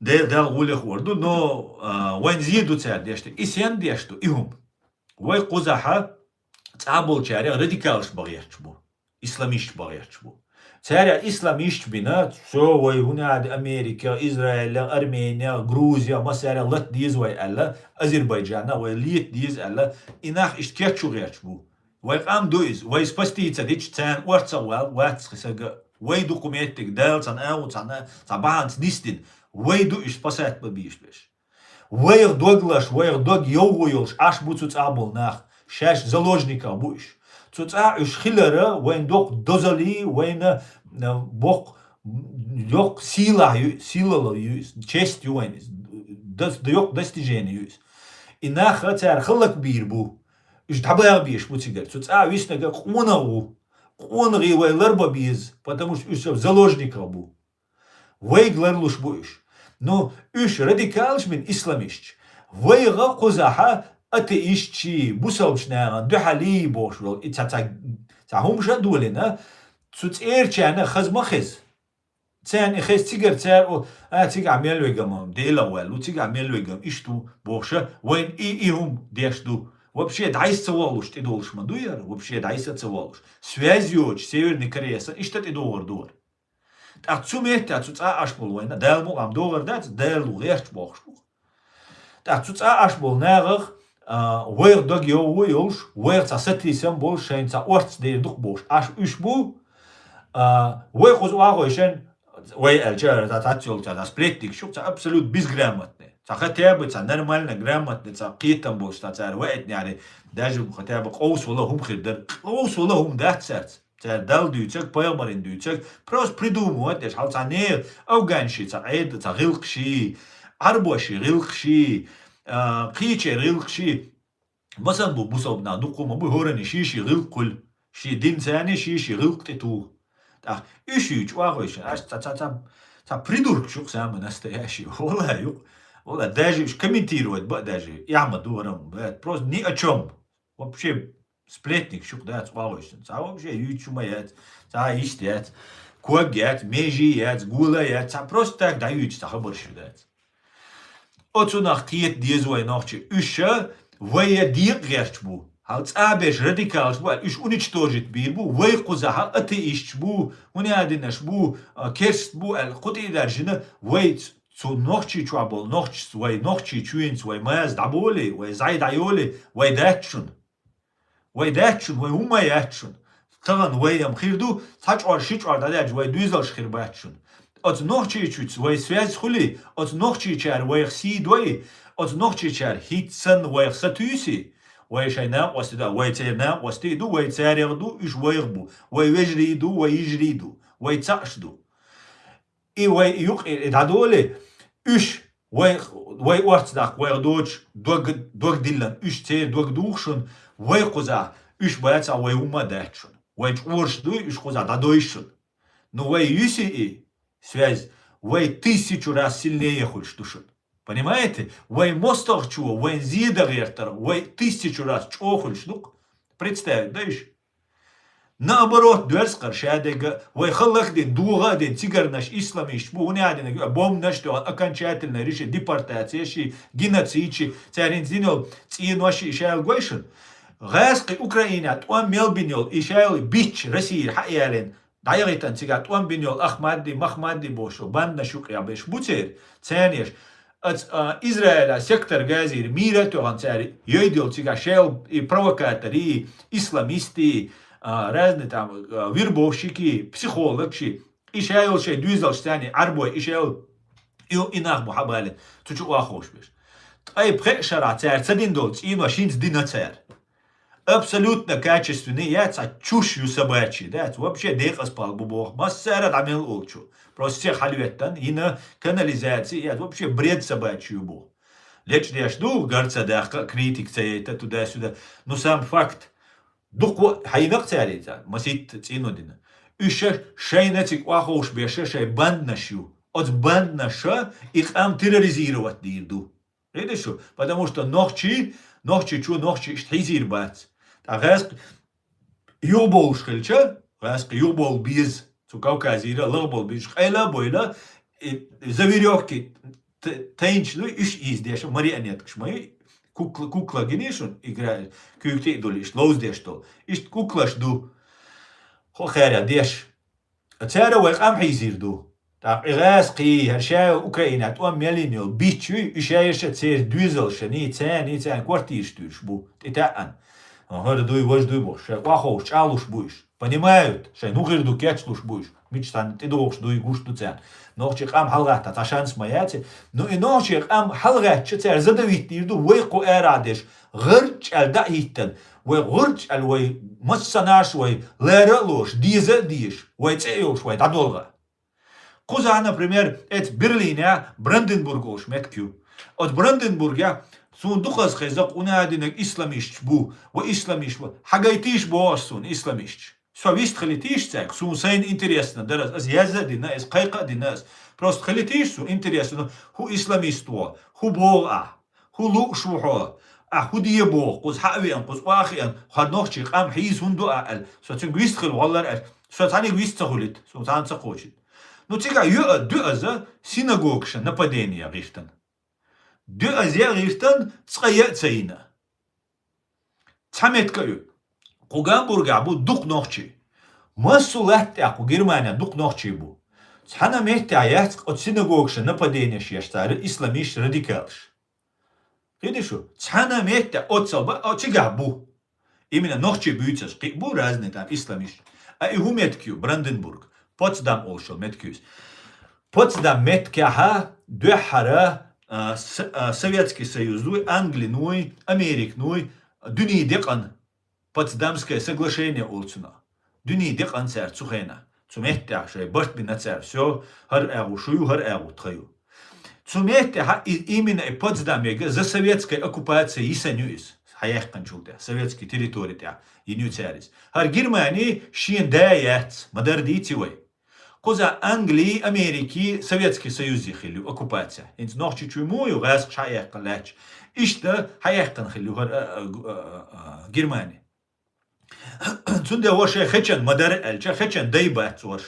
Де-, Дала гӀуллехь вар ду, но, а, вайн зе ду цара деш ду. И сен деш ду, и хӀума. Вай кхузахьа цӀа болчарех радикалаш бан гӀерташ бу. Исламисташ бан гӀерташ бу. Цара исламисташ бина, всё, вай хӀунда Америка, Израиль, Армения, Грузия, массара латта деза вай аьлла, Азербайджана вай лета деза аьлла, и нах иштта кечъю гӀерташ бу. Вай къам ду иза, вай спасти ца дича, царна орцах вал, вац хи сага. Вай дукха меттиг, Дала цхьана агӀо, цхьана, цхьа бахьанца нисдина. Вай ду иштта спасать бан бийш берш. Вайх дог лаш, вайх дог йовгӀо йолуш Ӏаш бу цу цӀа болу нах, шаьш заложниках бу уьш. Цу цӀа уьш хилара вайн доккха дозалли, вайна, а, боккха, йоккха сийлахь ю, сийлалла ю иза, честь ю вайн иза, дас-, йоккха достижение ю иза. И нах цара хӀаллакбийр бу. Уьш дӀабагӀа безаш бу цигара. Цу цӀа виснарг къонах ву. Къонахий вай ларбан беза, потому что уьш заложниках бу. Вайга ларлуш бу уьш. Ну, уьш радикалаш бина исламисташ. Вайга кхузахьа атеистчий, бусалбачу нахана дуьхьал бохуш волу, и ца, ца, ца хӀумаш а долийна, цу цӀерачарна хаза ма хеза. Царна и хеза цигара цара, о, а, цигахь мел вегам, Дела ваьлла, цигахь мел вегам, иштта ву, бохуша, вайн и, и хӀума деш ду. Вообще дӀайса ца вогӀлуш тӀедолуш ма ду яра, вообще дӀайса а ца вогӀлуш. Связь йоцуш, Северный Кореясан иштта тӀедогӀур ду вара. ТӀаккха цу метте цу цӀа Ӏаш болу вайна, Дала мукъам догӀар дац, Дала ву гӀерташ бохуш бу. ТӀаккха цу цӀа Ӏаш болу нахах, а, вайх дог йовгӀо йолуш, вайх цхьа сатийсам болуш, шайна цхьа орц дер дукха бохуш, Ӏаш уьш бу, а, вай кхуза охьахойшан, вай аьлча, цхьа цхьацца йолча, цхьа сплетникаш ю, цхьа абсолют безграмотный. Цхьа хотя бы, цхьа нормально, грамотный, цхьа кхетам болуш, цхьа цара ваийтинехь, даже хотя бы къовсавала хӀума хир дара. Къовсавала хӀума дац цаьрца. Цара Далла дуьйцург, пайхамарна дуьйцург, просто придумывать деш, хьал цхьа не афганши, цхьа Ӏеда, цхьа гӀиллакхаши, Ӏарбоши гӀиллакхаши, а, кхечеран гӀиллакхаши, масал бу бусалба нах дукха ма бу, хӀоранна ший-ший гӀиллакх хуьлу, шен динца а, ший-ший гӀиллакх тӀе туху. ТӀаккха уьш юьйцу охьахойшан, аш цхьа, цхьа, цхьа, цхьа придуркаш ю-кх самый настоящий, валлахӀи ю-кх, валлахӀи, даже уьш комментировать ба а даже, эхь ма ду хӀара-м, просто ни о чём. Вообще, сплетник шу-кх дац охьахойшан. Цхьа вообще юьйцуш ма яц, цхьа иштта яц, ког яц, меже яц, гола яц, цхьа просто так дӀаюьйцуш цхьа хабарш ю дац. Оцунах кхета деза вай нохчий. Уьш ша вай я декъа гӀерташ бу. Хьал цӀа беш радикалаш бу аьлла, уьш уничтожить бийр бу, вай кхузахь атеисташ бу, хӀунда аьлла динаш бу, а, керст бу аьлла, кху тӀе а даржина, вай ц-, цу нохчий чохь болу нохчашца, вай нохчий чуьйнца, вай маза дӀаболий, вай зӀай дӀайолий, вай дац шуна. Вай дац шуна, вай хӀумма яц шуна. Тахана вай ам хир ду, цхьа чкъор, ши чкъор дӀадаьлча, вай доьзалш хир бац шуна. Оцу нохчийчуьца вай связь хуьлий, оцу нохчийчара вайх сий дой, оцу нохчийчара хӀинца санна вайх сатуьйсий, вай шайн накъостий ду, вай церан накъостий ду, вай царех ду, уьш вайх бу, вай вежарий ду, вай йижарий ду, вай цхьаъш ду. И вай юкъ и дӀадолий, уьш вай, вай орца даккха вайх доцуш дог, дог диллина, уьш церан дог духу шуна, вай кхузахь, уьш бацахь, вай хӀумма а дац шуна. Вай чкъураш дуй, уьш кхузахь дӀадойшу шуна. Ну вай юьсий и связь, вай тысячу раз сильнее хуьлуш ду шуна. Понимаете? Вай мостагӀчо, вайн зе дан гӀертар, вай тысячу раз чӀогӀа хуьлуш ду-кх. Представить дай уьш? Наоборот, доьрзкъара шадерг а, вай хала лакдина, догӀа а дина, цигарнаш, исламисташ бу, хӀунда аьлла динарг, бомбанаш а тоьхна, окончательно решить, депортация ши, геноцид ши, цаьрца дина йолу цӀенош ши, и шайла гой шуна. ГӀаьскхи Украинехь тӀом мел бина йолу, и шайла бичча Россия хьаялийна, дӀаяхийтина цигахь тӀом бина йолу Ахмадди, Махмадди бохуш йолу бандаш юкъехь берш бу церан, царнеш. Аца, а, Израиля сектор Газира мийра а тоьхна цара йойда йолу цигахь шел и провокатори, и исламисти, а, разный там, а, вербовщики, психологши, и шайла шайн доьзалш царний Ӏарбой, и шайла и, и нах бу хьабалина, цу чу охьаховшабеш. Ткъе пхеа шарахь цара ца дина долу цӀенош хӀинца дина цара. Абсолютно качественный яц, цхьа чушь ю собачий, дац, вообще декъаза пал бу боху, массара а дӀа мел олучу. Просто всех хьалветтан, йина канализация яц, вообще бред собачий ю боху. Лечдеш ду, гар ца даккха, критик ца яйта, туда-сюда. Ну, сам факт. Дукха хьайнакъ цаьрца, маситта цӀено дина. Уьш шайна цига охьаховшабеш шайн банднаш ю. Оцу банднаша и къам терроризировать дийр ду. Видишь шу? Потому что нохчий, нохчий чу, нохчий иштта хьийзийр бац. ТӀаккха гӀаьскхи юхабовлуш хилча, гӀаьскхи юхабовла беза, цу Кавказера лахбовла беза, къайла а бойла, и, за верёвки т-, тайнча ду, уьш ийза деша, марионеткаш ма ю, кукла, кукла гиний шуна, игра, куьйга тӀе а дуьллу, иштта ловза деш долу. Иштта куклаш ду. Хо хаьря деш. Цара вай къам хьийзийр ду. ТӀаккха и гӀаьскхий, хӀара ша Украинехь тӀом мел йина йолу бичча юй, и шайша церан доьзалшний, царний, царна квартираш туьйсуш бу, тӀетаьӀна. ХӀара дуй, важа дуй бохуш, шайн охьаховшу чӀагӀлуш бу уьш. Понимают, шайн хӀун хир ду кечлуш бу уьш. Мича цхьаьна тӀедогӀуш дуй, гуш ду царна. Нохчийн къам хьалагӀатта цхьа шанс ма яц. Ну и нохчийн къам хьалагӀаьттича цара задавить дийр ду, вай кху арахь деш, гӀарчӀ аьлла дӀа а хӀиттина, вай гӀарчӀ аьлла вай массанаш вай лара а лоруш, деза а дезаш, вай цӀе а йолуш вай дӀадолгӀа. Кхузахь, например, эца Берлинехь Бранденбург олуш меттиг ю. Оцу Бранденбургехь суна дукхаза хеза, хӀунда аьлла динарг исламисташ бу, ва исламисташ бу. Хьагайтийша боху ас суна исламисташ. Со вист хилийтийша цаьрга, суна сайна интересно дара, ас яза а дина, ас кхайкха а дина ас. Просто хилийтийша суна интересно, хӀун исламист ву, хӀун боху ахь? ХӀун лууш ву хьо? Ахь хӀун де боху? Кхуза хьа а веана, кхуза охьа а хиъна, хьо нохчийн къам хьийза хӀунда ду ахь аьлла. Со цуьнга вист хила гӀоллара аьлла. Со цхьаьнниг вист ца хуьлийта, со цхьаьна ца кхочийта. Ну, цигахь йоьа, доьаза синагогаш НП-ний яхийтина. Доьаза яхийтина, цкъа яа ца йина. Цхьа меттиг а ю. Кху Гамбургехь бу дукха нохчий. Массо а латта тӀехь кху Германехь дукха нохчий бу. Цхьана меттехь яц оцу синагогаш нападенеш еш цара исламиш, радикалаш. Кхидиш шу? Цхьана меттехь оццал ба, а цигахь бу. Именно нохчий буьйцаш, кхин бу разный там исламиш. А и хӀу меттиг ю, Бранденбург, Потсдам олуш йолу меттиг ю иза. Потсдам меттигехьа дуьххьара, а, с-, а, Советский Союзуй, Англинуй, Американуй, дуьнийн декъан Потсдамское соглашение олу цунах. Дуьнийн декъан цара цу хенахь. Цу меттехь шайн барт бина цара. Всё, хӀара агӀо шу ю, хӀара агӀо тхан ю. Цу меттехь и-, именно и Потсдам мега за советская оккупация йисина ю иза. Хьаяьккхинчул тӀаьхьа, советский территори тӀехь йина ю цара иза. ХӀара Германи шен да яц, ма-дарра дийци вай. Кхуза Англии, Америкии, Советский Союзий хилла ю оккупация. ХӀинца Нохчийчуьра муха ю гӀазкхаша хьаяьккхина лаьтташ. Иштта хьаяьккхина хилла ю хӀара, а, а, а, а, Германи. Цундела вай шайн хечан ма-дарра аьлча, хечан дай бац вай,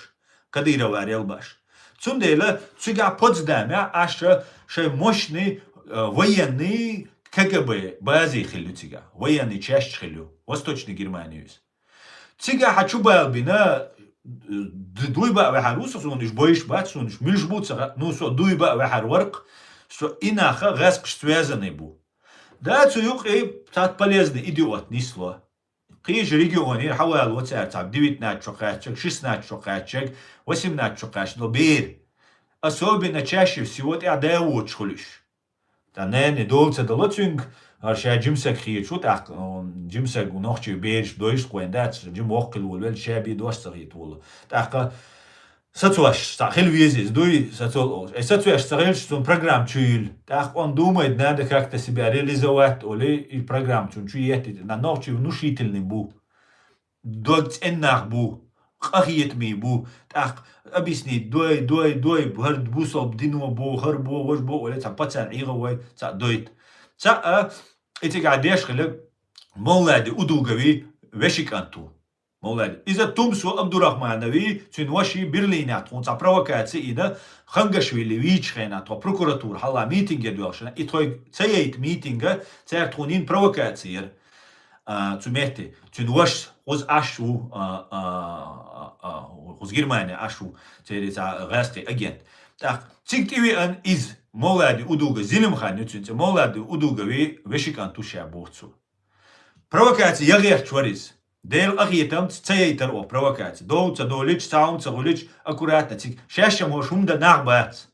кадыроварел баш. Цундела цигахь Потсдамехь аша шайн мощный, э, военный КГБ бази хилла ю цигахь. Военный часть хилла ю. Восточный Германи ю иза. Цигахь хьан чу бала бина, д-, дуй баа ваьхьар ву со, суна уьш бойуш бац, суна уьш муьлш бу ца хаьа, ну, со дуй баа ваьхьар варкх, со и наха гӀазкхаш связанный бу. Да, цу юкъе цхьа полезный идиот нисло. Кхечу регионера хьавалаво цара цхьа девятнадцать чу кхаьччаг, шестнадцать чу кхаьччаг, восемнадцать чу кхаьчна бер. Особенно чаще всего тӀехь да воцуш хуьлуш. Ткъа ненан дола ца дало цуьнга, хӀара ша жимсаг хеташ ву, тӀаккха, м, жимсаг ву нохчий бераш дойуш кхойн дац, жима воккхал волавелла ша бен дош ца хета волу. ТӀаккха сацош, цхьа хила веза иза дуй, сацол олуш. Ай сацош ца хилча, цунна программа чу юьллу. ТӀаккха он думает, надо как-то себя реализовать, олий, и программа цунна чу еттийта. На нохчий внушительный бу. Дог цӀена нах бу, къахетамий бу. ТӀаккха объяснить дой, дой, дой, хӀара бусалба дино бу, хӀара бу, важа бу, олий, цхьа пацан ӀийгӀа вай, цхьа дойту. Цхьа а, и цигахь деш хилла Мовлади Удугови вешин кӀант ву. Мовлади. Иза Тумсо Абдурахманови, цуьнан ваши Берлинехь тхуна цхьа провокаци йина, Хангашвили вийчу хенахь, тхо прокуратура хьалха митинге доьлхуш хенахь, и тхойга ца яйта митинга, цара тхуна йина провокаци яра. А, цу метте, цуьнан вашас, кхуза Ӏаш ву, а, а, а, а, кхуза Германия Ӏаш ву, церан цхьа гӀазкхийн агент. ТӀаккха цига тӀевеана иза, Мовлади Удуга, Зилимхан ю цуьнан цӀе, Мовлади Удугови вешин кӀант ву ша боху цо. Провокаци ян гӀерташ вара иза. Делан къахетамца ца яйтара оха провокаци. Дов ца долуьйтуш, цхьа хӀума ца хуьлуьйтуш, аккуратно цига. Шаьш-м хӀума дан нах бац.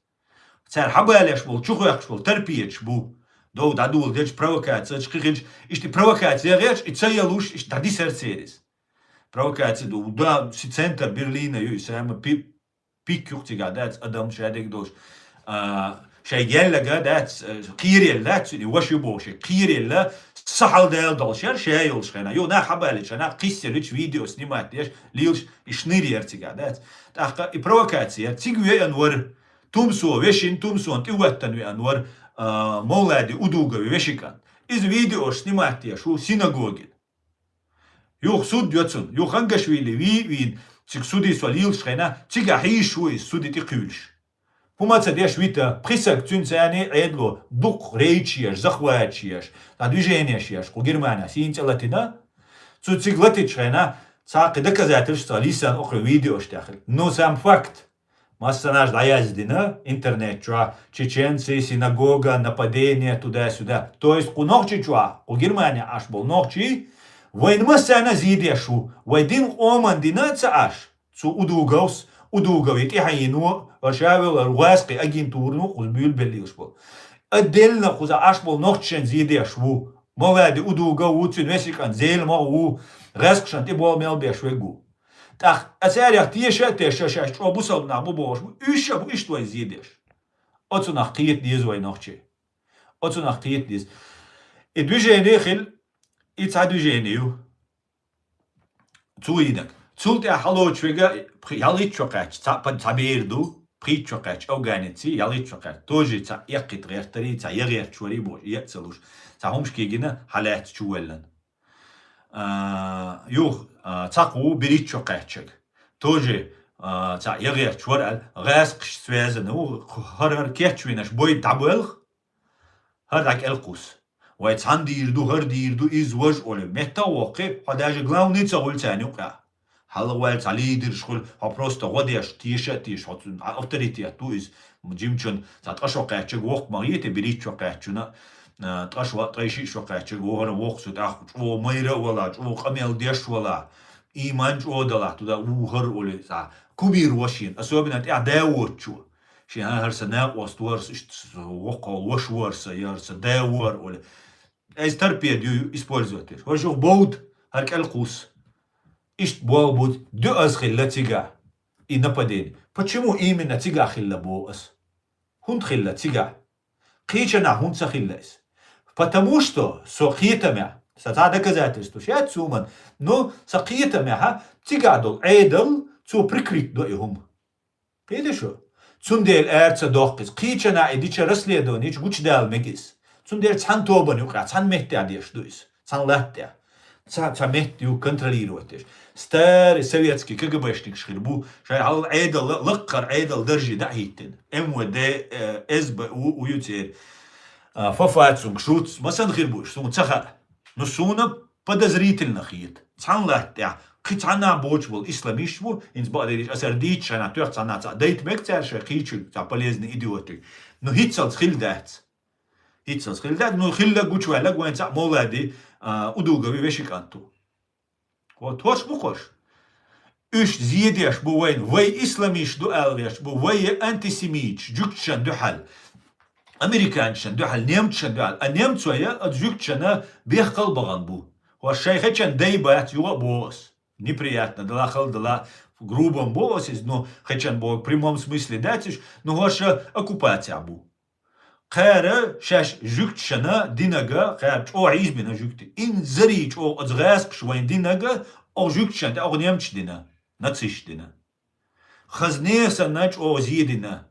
Цара хьабалеш болу, чухоьхкуш болу торпедаш бу. Дов дӀадоладелча, провокаци ца хилча, иштта провокаци ян гӀерташ, и ца ялуш, иштта дӀадисара церан иза. Провокаци ду, да, си-, центр Берлина ю, и сама пи-, пик юкъа цигахь дац, адам шадерг долуш. А, шайн геллага дац, э, кхерелла дац, и ваша ю боху шайн, кхерелла, са хьалдала долуш яра, ша йолуш хенахь. Ю, нах хьабалийча хенахь, кхиссалуьйтуш, видео снимать деш, лелаш, и шныр яра цигахь дац. ТӀаккха и провокаци яра, цига веана вара, Тумсо, вешин Тумсон тӀе ваттана веана вара, а, Мовлади Удугови вешин кӀант. Иза видеош снимать деш ву синагогин. Юха суд йо цунна. Юха Хангашвили вий а вийна, цига суде со лелаш хенахь, цигахь хьийзаш ву иза суде тӀекхуьйлуш. ХӀума ца деш вита, пхи саг цуьнца цхьаьний Ӏедало дукха рейдаш еш, захваташ еш, ткъа движенеш еш, кху Германехь сийна цӀе латийна. Цу цига латийчу хенахь, цхьа кхин доказательство цхьа лийсана окху видеош тӀехь хилла. Ну, сам факт. Массанхьа дӀаяздина интернет чохь: чеченцы, синагога, нападение, туда-сюда. То есть кху Нохчийчохь, кху Германехь Ӏаш болу нохчий, вайна массарна а зе деш ву, вай дин къоман дина а ца Ӏаш. Цу Удуговс, Удугови тӀаьхьено, ша велла гӀазкхийн агентурано кхуза буьйлабелла лелаш болу. Отдельно кхуза Ӏаш болу нохчашна зе деш ву. Мовлади Удугов ву, цуьнан вешин кӀант Зелимха ву, гӀазкхашна тӀе болх мел беш верг ву. ТӀаккха царех теша а тешна, шаьш чӀогӀа бусалба нах бу бохуш бу, уьш а бу иштта вайна зе деш. Оцунах кхета деза вай нохчий. Оцунах кхета деза. И движение хилла, и цхьа движение ю. Цу йинаг. Цул тӀаьхьа хьалоцуш верг пхи-, ялхитта чу кхаьчча, цхьа, цхьа бер ду, пхийтта чу кхаьчча, афганеций, ялхитта чу кхаьчча. Тоже цхьа эккхийта гӀертарий, цхьа ян гӀерташ варий бохуш, ян а ца луш. Цхьа хӀумаш кегина хьалаьцна чу воьллина. А, юха, а, цхьа кху берхӀитта чу кхаьччаг. Тоже, а, цхьа ян гӀерташ вара аьлла, гӀазкхашца связано ву, хӀара-хӀара кечвинарш бойда дӀабоьлху, хӀара дӀакӀел кхуссу. Вай цхьаьна дийр ду, хӀара дийр ду, иза важа олий. Метта а воккхий, хьо даже главный ца хуьлу царна юкъахь. Хьалха ваьлла цхьа лидерш хуьлу, хьо просто гӀо деш, теша а теша, хьо цуьнан авторитет ду иза. Жимачун цхьа ткъа шо кхаьччиг воккха ма гӀийти, берхӀитта шо кхаьччуна, а, ткъа шо, ткъе шиъ шо кхаьччиг вохара воккха цу тӀаккха чӀогӀа майра а вала, чӀогӀа къамел деш а вала, иман чӀогӀа дала, туда вухар а вали, цхьа кумир ва шена, особенно тӀехь да воцучо. Шен хӀара са накъост вара са, иштта воккха ваша вара са, я хӀара са да вара а вали. Иза торпеда ю использовать деш. ХӀорш юха бовда, хӀара кӀел кхус. Иштта болх бу, дуьаза хилла цигахь и нападение. Почему именно цигахь хилла боху ас? ХӀунда хилла цигахь? Кхечанахь хӀунда ца хилла иза? Потому что со кхетамехь, сан цхьа доказательство яц цу хӀуманна, но сан кхетамехь цигахь долу Ӏедал, цо прикрыть до и хӀума. Кхетий шу? Цундела ара ца доккху иза. Кхечанахь и дича расследованечу гучудала мега иза. Цундела цхьана тобанна юкъахь, цхьана меттехь деш ду иза. Цхьана латта тӀехь. Цхьа, цхьа метта ю контролировать деш. Старый советский КГБшникаш хир бу, шайн хьалха Ӏедал, лакхара Ӏедал даржий дӀа а хӀиттина. МВД, э, СБУ, у ю церан. А, Фафа цунга шуц, ма санна хир бу уьш, суна ца хаьа. Ну, суна подозрительно хета. Цхьана латта тӀехь, кхин цхьанна боцуш болу исламисташ бу, хӀинца бакъдерг дийцча, аса дийцча, шайна тоьхна цхьанна цхьа дайта мега цара шайн кхечуьнга цхьа полезный идиотиг. Ну, хӀинццалц хилла дац. ХӀинццалц хилла дац, ну, хилла гучуваьлларг вайн цхьаъ Мовлади, а, Удугови вешин кӀант ву. Вот, хӀорш бу хӀорш. Уьш зен деш бу вайна, вай исламисташ ду аьлла гӀерташ бу, вай антисемиташ, жуьгташна дуьхьал, американцашна дуьхьал, немцашна дуьхьал. А немцой а, а жуьгташна бехкал бахана бу. ХӀорш шайн хечан дай бац, юха а боху ас. Неприятно дала, хала дала, грубо боху ас иза, ну, хечан боху, в прямом смысле дац уьш, ну, хӀорш оккупацехь бу. Кхара шаьш жуьгташна динарг, кхара чӀогӀа хьийзабина жуьгтий. Инзаре чӀогӀа оцу гӀаскхаша вайна динарг, оха жуьгташна тӀе, оха немцаша дина, нацисташа дина. Хазне а санна чӀогӀа зен дина.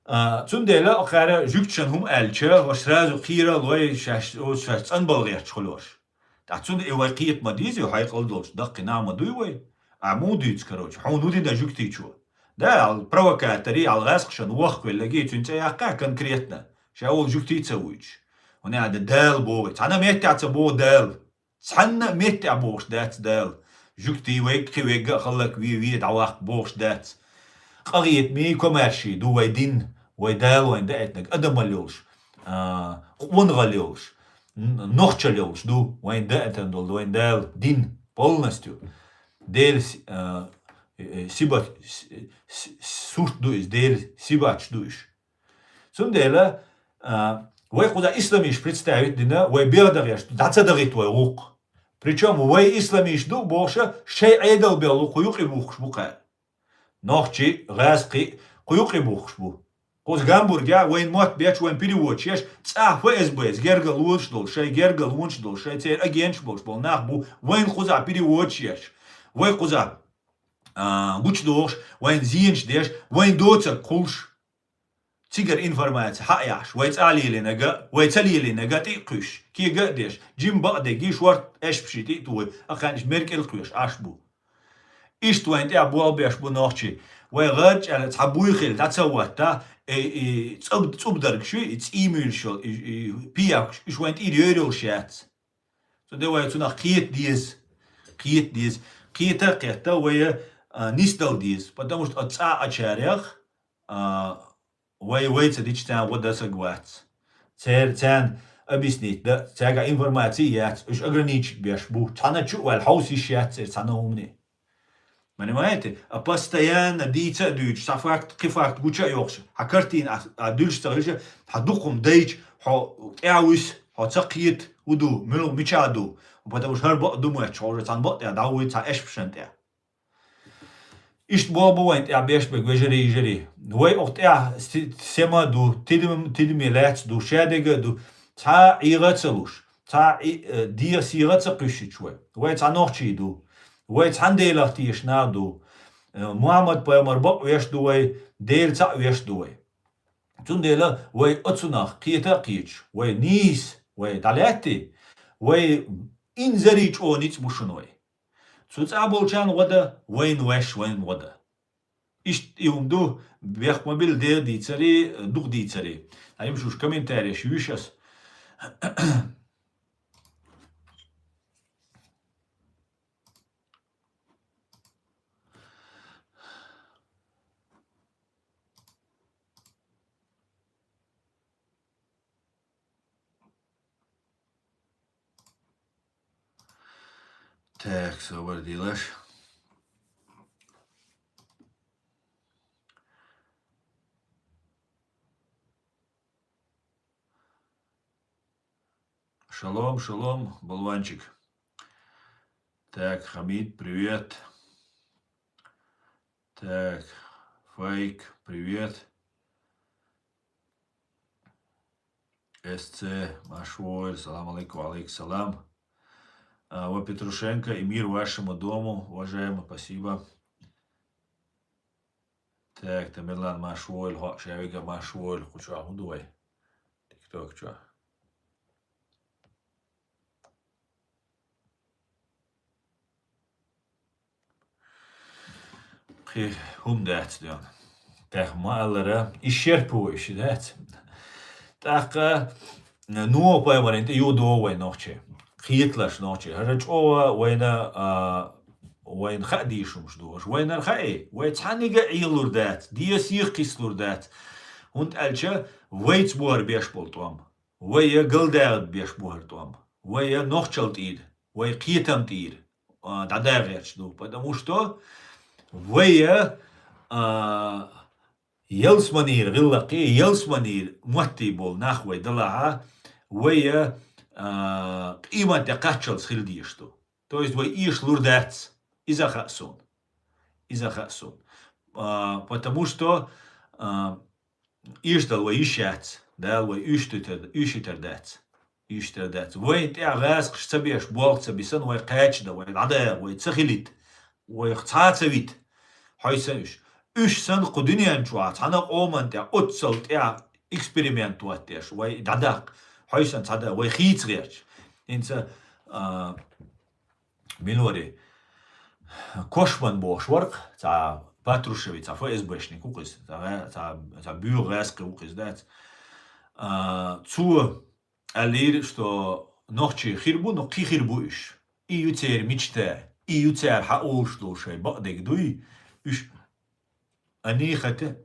А, цундела кхара жуьгташна хӀума аьлча, хӀорш сразу кхийрал вай шаьш, шаьш цӀанбала гӀерташ хуьлу хӀорш. ТӀаккха цунна и вай кхета ма дезий, хьекъал долуш, даккхий нах ма дуй вай. А муха дуьйцу, короче, хьуна хӀун дина жуьгтичо? Да, хьал провокатори, хьал гӀаскхашна вахкавелларг, цуьнан цӀе яккха конкретно. Ша волу жуьгтий ца вуьйцуш. ХӀунда аьлча Дала боху вай. Цхьана а меттехь ца боху Дала. Цхьанна а меттехь бохуш дац Дала. Жуьгтий вайга, кхин вегга а хӀаллакве, ве дӀаваккха бохуш дац. Къахетамий, комаьрший ду вай дин, вай Дала вайна даийтинарг, адамалла йолуш, а, къонахалла йолуш, н-, нохчалла йолуш ду вайна даийтина долу вайна Дала дин полностью. Делан с-, а, э, сиба-, с-, с-, сурт ду иза, Делан сибаташ ду уьш. Цундела, а, вай кхуза исламисташ представить дина, вай беха дагӀеш, дӀа ца дагӀийта вай гӀуллакх. Причём вай исламисташ ду бохуша, шайн Ӏедал белла кху юкъе бухкуш бу кхара. Нохчий, гӀаьзкхий кху юкъе бухкуш бу. Кхуза Гамбургехь вайна мотт бечу, вайна переводчик еш, цӀа ФСБ-с гергарлонаш долуш, шайн гергарлонаш долуш, шайн церан агенташ болуш болу нах бу, вайна кхуза переводчик еш, вай кхуза, а, гучудохуш, вайна зенаш деш, вайна доцург кхуллуш. Цигара информаци хьа а яхьаш, вай цӀа лелийнарг а, вай ца лелийнарг а тӀе а кхуьссуш, кега а деш, жима бакъдерг шорта эшпаший тӀе а тухий, а кхаьнаш меркӀел а кхоьхьуш Ӏаш бу. Иштта вайна тӀехь болх беш бу нохчий. Вай гӀарчӀаьлла цхьа буй хилла дӀа ца хӀотта, и, и цӀуб-, цӀубдаргаш ю, и цӀий муьйлуш йолу, и, и пиявкаш, уьш вайна тӀера йойр йолуш яц. Цундела вай цунах кхета деза. Кхета деза. Кхета а кхетта вай, а, нисдала деза. Потому что оцу цӀа Ӏачарех, а, вай, вай ца дича царна гӀо дан саг вац. Цер-, царна объяснить дан, цаьрга информаци яц, уьш ограничить беш бу. Цхьана чу а ваьлла хьовса йиш яц церан цхьана а хӀумане. Понимаете? А постоянно дийца а дуьйцуш, цхьа факт, кхин факт гуча а йохуш, хьан картина а, а дуьллуш ца хилча, хьан дукха хӀума дайча, хьо тӀаьхьа вуьсу, хьо ца кхета, хӀун ду, муьлха мичахь ду, потому что хӀара бакъ ду моьттуш, хьо уже цхьана бакъ тӀехь дӀавуй, цхьа эшпашна тӀехь. Иштта болх бу вайн тӀехь беш берг, вежарий, йижарий. Вай окху тӀехь си-, сема а ду, тидам-, тидаме лаьцна ду, шадерг а ду. Цхьа а ӀийгӀа а ца луш, цхьа а Ӏи-, э, дегӀа сийгӀа а ца кхуьссуьйтуш вай. Вай цхьа нохчий ду. Вай цхьана Делах тешаш нах ду. Э, Мухьаммад-пайхамар бакъ веш ду вай, Дела цхьаъ веш ду вай. Цундела вай оцунах кхета а кхеташ, вай нийса, вай дӀалаьттий, вай инзаре чӀогӀа ницкъ бу шуна вай. Цу цӀа болчарна гӀо дан, вайна ваьш вайна гӀо дан. Иштта и хӀума ду, бехк ма билла, дера дийцаре, дукха дийцаре. Ӏа йимшуш комментареш юьйш ас. Так, собар дилаш. Шалом, шалом, болванчик. Так, Хамид, привет. Так, Фейк, привет. С Ц, Машволь, салам алейкум, алейкум салам. А, Ва Петрушенко, и мир вашему дому, уважаемый, спасибо. Так, Тамерлан Машволь, хо, шавига Машволь, куча худой. ТикТок чё? Кхы хӀума дац ден. Тах ма аллара, и шерпу вай ши дац. ТӀаккха, ну, пайхамарин тӀе ю до вай нохчи. Кхеталаш нохчи. ХӀара чӀогӀа вайна, а, вайна хаа дийшумаш ду. Вайнар хаи, вай цхьаннига Ӏелур дац, дия сих кхислур дац. ХӀунда аьлча вайца бохар беш бол тӀом. Вай я галдагӀа беш бохар тӀом. Вай я нохчал тӀийр, вай кхетам тӀийр, а, дӀадагӀерч ду. Потому что вай я, а, ялсманийр гӀиллакхи, ялсманийр моттий бол нах вай далахьа, вай я, а, къимат тӀе кхаччалц хила деш ду. То есть вай ийш лур дац, иза хаа сун. Иза хаа сун. А, потому что, а, Ишдал вай йиш яц, Дала вай уьштуьйтар, уьшуьйтар дац. Уьштар дац. Вайн тӀехь гӀаскхаш ца беш, болх ца бисан, вай кхаьчда, вай дӀадагӀа, вай ца хилит, вай цхьа ца вит. Хьой сан уьш. Уьш сан кху дуьнен чохь цхьана къоман тӀехь оццал тӀехь эксперимент ваттеш, вай дӀадаккха. Хьой сан цхьа да, вай хийца гӀерч. ХӀинца, а, Милори, Кошман бохуш варх, цхьа Патрушеви, цхьа ФСБшник ву-кх иза, цхьа гӀа-, цхьа, цхьа буьйха гӀаскхи ву-кх иза дац. А, цо аьллийра, что нохчий хир бу, но кхин хир бу уьш. И ю церан мечта, и ю цара хьаолуш долу шайн бакъдерг дуй, уьш Они хотят,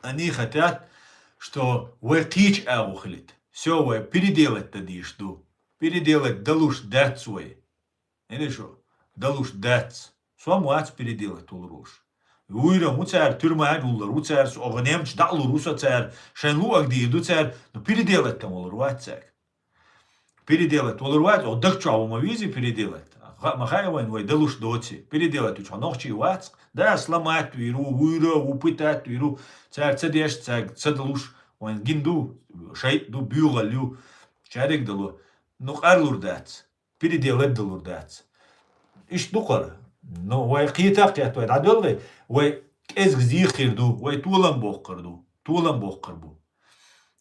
они хотят, что вай кхечу агӀо хилийта. Всё, вай переделать дан дийш ду. Переделать далуш дац вай. Эли шу, далуш дац. Со ма вац переделать валур вуш. Вуйран ву цара, тюрьма а вуллар ву цара, со оха немча дӀа а лур ву со цара, шайн луъаг дийр ду цара, но переделать дан валур вац цаьрга. Переделать валур вац, оха даг чохь ву ма вийзи переделать. Ха-, ма хаьа вайн вай далуш доций. Переделать ву чохь нохчий вац. Да, сломать вийр ву, вуйра ву, пытать вийр ву. Цара ца деш, цаьрга ца далуш, вайн гин ду, шайтӀа ду, буьйгӀал ю. Чариг дало. Ну, къарлур дац. Переделать далур дац. Иштта ду кхара. Ну, вай кхета а кхетта, вай дӀадоьллий, вай кӀезиг зийхир ду, вай толам боккхар ду. Толам боккхар бу.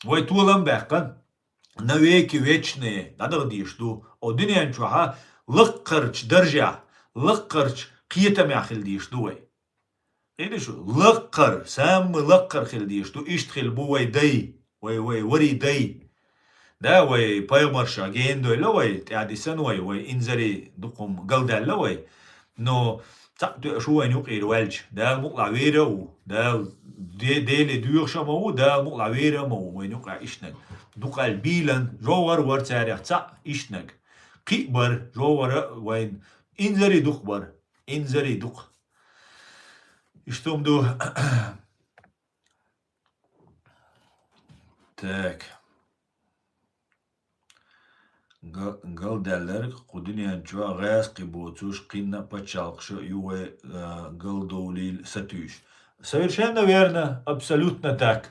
Вай толам баьккхина. Навеки вечные, дӀадала дийш ду. О дуьнен чохьа лаккхарчу даржехь, лаккхарчу кхетамехь хила дийш ду вай. Кхийда шу, лаккхар, самый лаккхар хила дийш ду. Иштта хила бу вай дай, вай, вай варий дай. Да, вай пайхамарша гена дойла вай, тӀаьдисан вай, вай инзаре дукха хӀума галдаьлла вай. Но цхьаъ тоьаш ву вайн юкъера ваьлча, Дала мукъалахь вер а ву, Дала де-, Деле доьхуш а ма ву, Дала мукъалахь вер а ма ву вайн юкъахь иштанаг. Дукха аьлла бийлан, жовхӀар а вара царех цхьаъ иштанаг. Кхин а бара, жовхӀар а вайн инзаре дукха бара, инзаре дукха. Иштта хӀума ду. Так. Га-, галдаьлларг кху дуьнен чохь гӀаьскхи боцуш кхин а пачхьалкхаш а ю вай, а, галдовлийла сатуьйсуш. Совершенно верно, абсолютно так.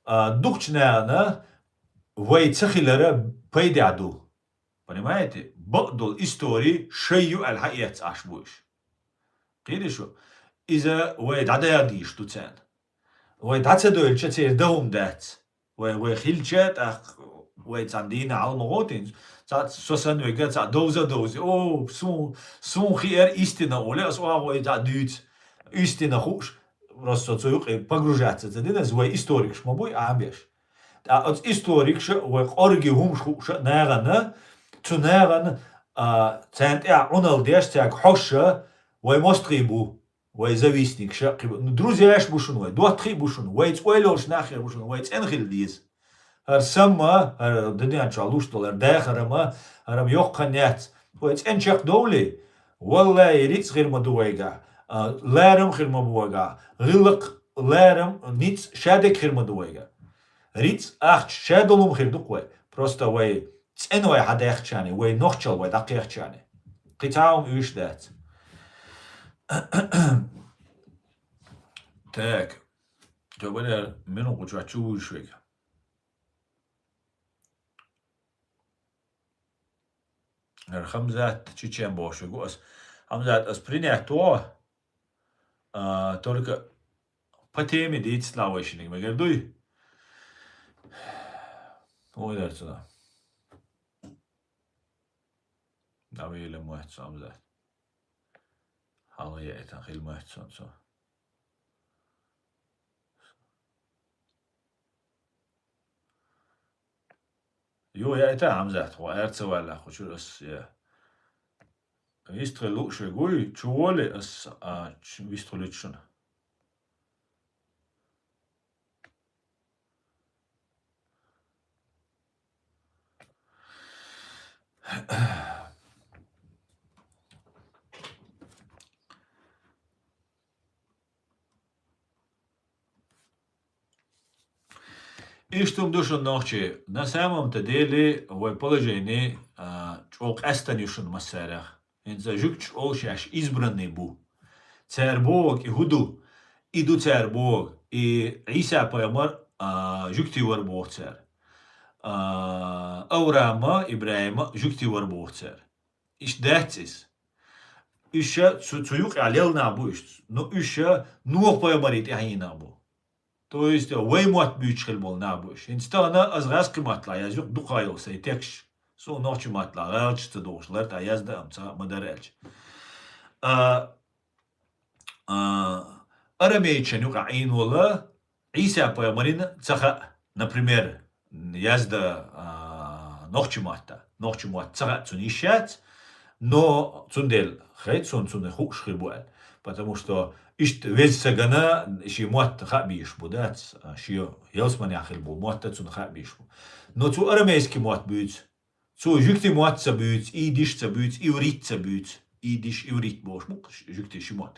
А, дукхачу нахана вай ца хилара пайдехь ду. Понимаете? Бакъдолу истори шай ю аьлла хьаэцна Ӏаш бу уьш. Кхийда шу? Иза вай дӀадагӀа дийш ду царна. Вай дӀа ца дойлча, церан дан хӀума дац. Вай, вай хилча, тӀаккха вай цхьана дийна хьал ма гӀоттийна. Цхьаъ со санна вега, цхьаъ довза а довзи. О, суна, суна хиара истина олий ас оха вай цхьаъ дуьйцу. Истина хууш, просто цу юкъе погружаться ца дина, вай историкаш ма буй, Ӏамбеш. Ткъа оцу историкаша вай къорги хӀумаш хууша а нахана, цу нахана, а, царна тӀехь Ӏуналла деш, цаьрга хьоша, вай мостагӀий бу, вай завистникаша а кхин бу. Ну, друзьяш бу шуна вай, доттагӀий бу шуна, вай цӀойлолуш нах хир бу шуна, вай цӀена хила деза. ХӀара самма, хӀара дуьнен чохь луш долу, хӀара дахарама, хӀара-м йоккха яц. Вай цӀена чекхдовлий? Валлахи, рицкъ хир ма ду вайга, а, ларам хир ма бу вайга, гӀиллакх, ларам, ницкъ, шадерг хир ма ду вайга. Рицкъ, ахча, шадолу хӀума хир ду-кх вай. Просто вай цӀена вай хьадаьхча, вай нохчалла вай дӀакхехча. Кхин цхьа хӀума уьш дац. Так. Тобанер мину куча чу вуьйш вайга. ХӀара Хамзат чечен бохуш ву ас. Хамзат, ас принять ву, а, только по теме дийцина вай шиниг мегар дуй? Ойдар цуна. Давила моьтту Хамзат. Хьала яйтан хила моьтту цуна цо. Ю яйта Хьамзат, хӀу аьрца ваьлла, хӀу чуьра ас, я. Вистхуьлу шуьга, гуй, чу воле ас, а, ч-, вистхуьлу шуна. Иштта хӀума ду шуна нохчий. На самом-то деле вай положение, а, чӀогӀа къаьстина ю шуна массарех. ХӀинца жуьгташ олу шаьш избранный бу. Цара бохург и хӀу ду? И ду цара бохург. И Ӏийса пайхамар, а, жуьгтий вара боху цара. А, Авраама, ИбрахӀима жуьгтий вара боху цара. Иштта дац иза. Уьш ша цу, цу юкъехь лелла нах бу уьш. Ну, уьш ша Нухь-пайхамаре тӀаьхьенах бу. То есть, вай мотт буьйцуш хила болу нах бу уьш. ХӀинца тахана ас гӀаьскхи маттахь язйо дукха йолу сайн текст. Суна нохчи маттахь гӀалаташ ца догӀуш лар тӀехь язда, амма ца ма дара аьлча. А, а, арамейчан юкъа Ӏийна волу Ӏийса пайхамарина ца хаьа, например, язда, а, нохчи матта. Нохчи мотт ца хаьа цунна йиш яц, но цундела хай цунна, цунна хууш хир бу аьлла. Потому что иштта веза ца гана, ши мотт хаа бийш бу, дац, а, ши ялсманехь хир бу, мотт цунна хаа бийш бу. Но цу арамейски мотт буьйцу. Цо жуьгти мотт ца буьйцу, идиш ца буьйцу, иврит ца буьйцу, идиш, иврит бохуш бу, жуьгти ши мотт.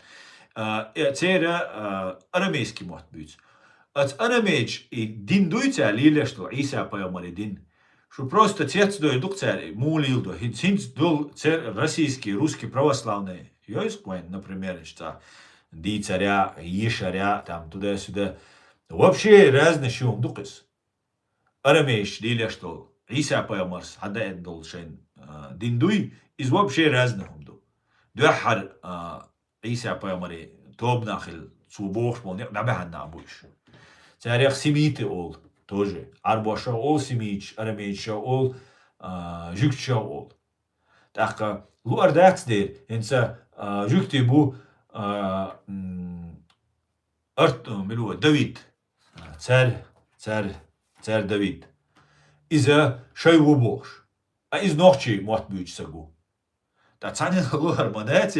А, э, церан, а, арамейски мотт буьйцу. Аца арамейча и дин дуй цара лелош долу, Ӏийса пайхамаре дин. Шу просто цец дой ду-кх цара, муха лело ду. ХӀинца, хӀинца долу цер-, российский, русский православный йойзу-кх вайн, например, иштта дийцаря, ешаря, там, туда-сюда. Вообще разный ши хӀума ду-кх иза. Арамейча лелош долу, Ӏийса пайхамарс хьадаьӀна долу шайн, а, дин дуй, иза вообще разный хӀума ду. Дуьххьара, а, Ӏийса пайхамаре тобанах хилла, цо бохуш болу некъ дӀабаьхьна нах бу уьш. Царех семиты олу, тоже. Ӏарбоша олу семиташ, арамейча олу, а, жуьгташа олу. ТӀаккха луъар дац дера, хӀинца, а, жуьгти бу, а, м, арт-, мила ву, Давид. Цаьр, цаьр, цаьр Давид. Иза шай ву бохуш. А иза нохчий мотт буьйцу ца гу. Ткъа цхьаьна луъар ма дац,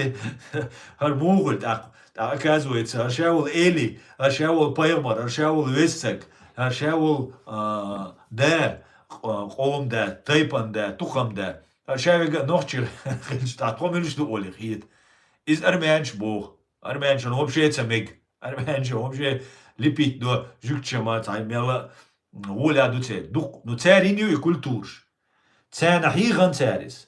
хӀара муха хуьлу тӀаккха. ТӀаккха оказывается, хӀара ша волу Эли, хӀара ша волу пайхамар, хӀара ша волу веза стаг, хӀара ша волу, а, да, къ-, къоман да, тайпан да, тухам да. ХӀара ша вега нохчий хилча, тӀаккха тхо муьлш ду олий хета. Иза армянаш боху. Армянашна вообще ца мега. Армянаш вообще липить до жуьгташа ма цхьа мелла воля ду церан. Дукх-, ну, церан ю и культураш. Царна хьийгӀан цара иза.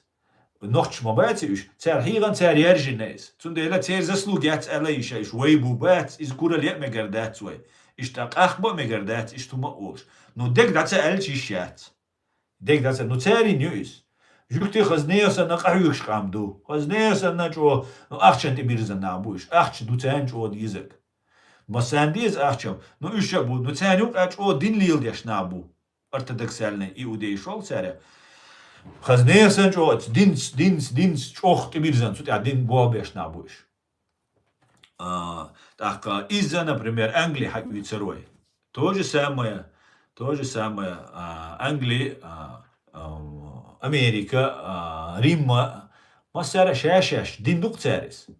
Нохчаш ма бац уьш. Цара хьийгӀан цара яьржина иза. Цундела церан заслуги яц аьлла йиш, уьш вай бу бац, иза куралла яа мегар дац вай. Иштта къахка бан мегар дац, иштта хӀума а олуш. Ну, дег дӀа ца аьлча йиш яц. Дег дац, ну, церан ю иза. Жуьгти хазне а санна къахьоьгуш къам ду. Хазне а санна чӀо, ну, ахчан тӀе бирзина нах бу уьш. Ахча ду царна чӀо дезарг. Массарна деза ахча, ну, уьш а бу, ну, царна юкъа чӀо дин леладеш нах бу. Ортодоксальный иудейш олу цара. Хазне а санна чӀо, динца, динца, динца чӀогӀа тӀе бирзина, цу тӀехь дин болх беш нах бу уьш. А, тӀаккха изза, например, Англи хьаоьцур вай. То же самое, то же самое, а, Англи, а, ам, Америка, а, Римма, массара ша-шаьш дин ду-кх цара иза.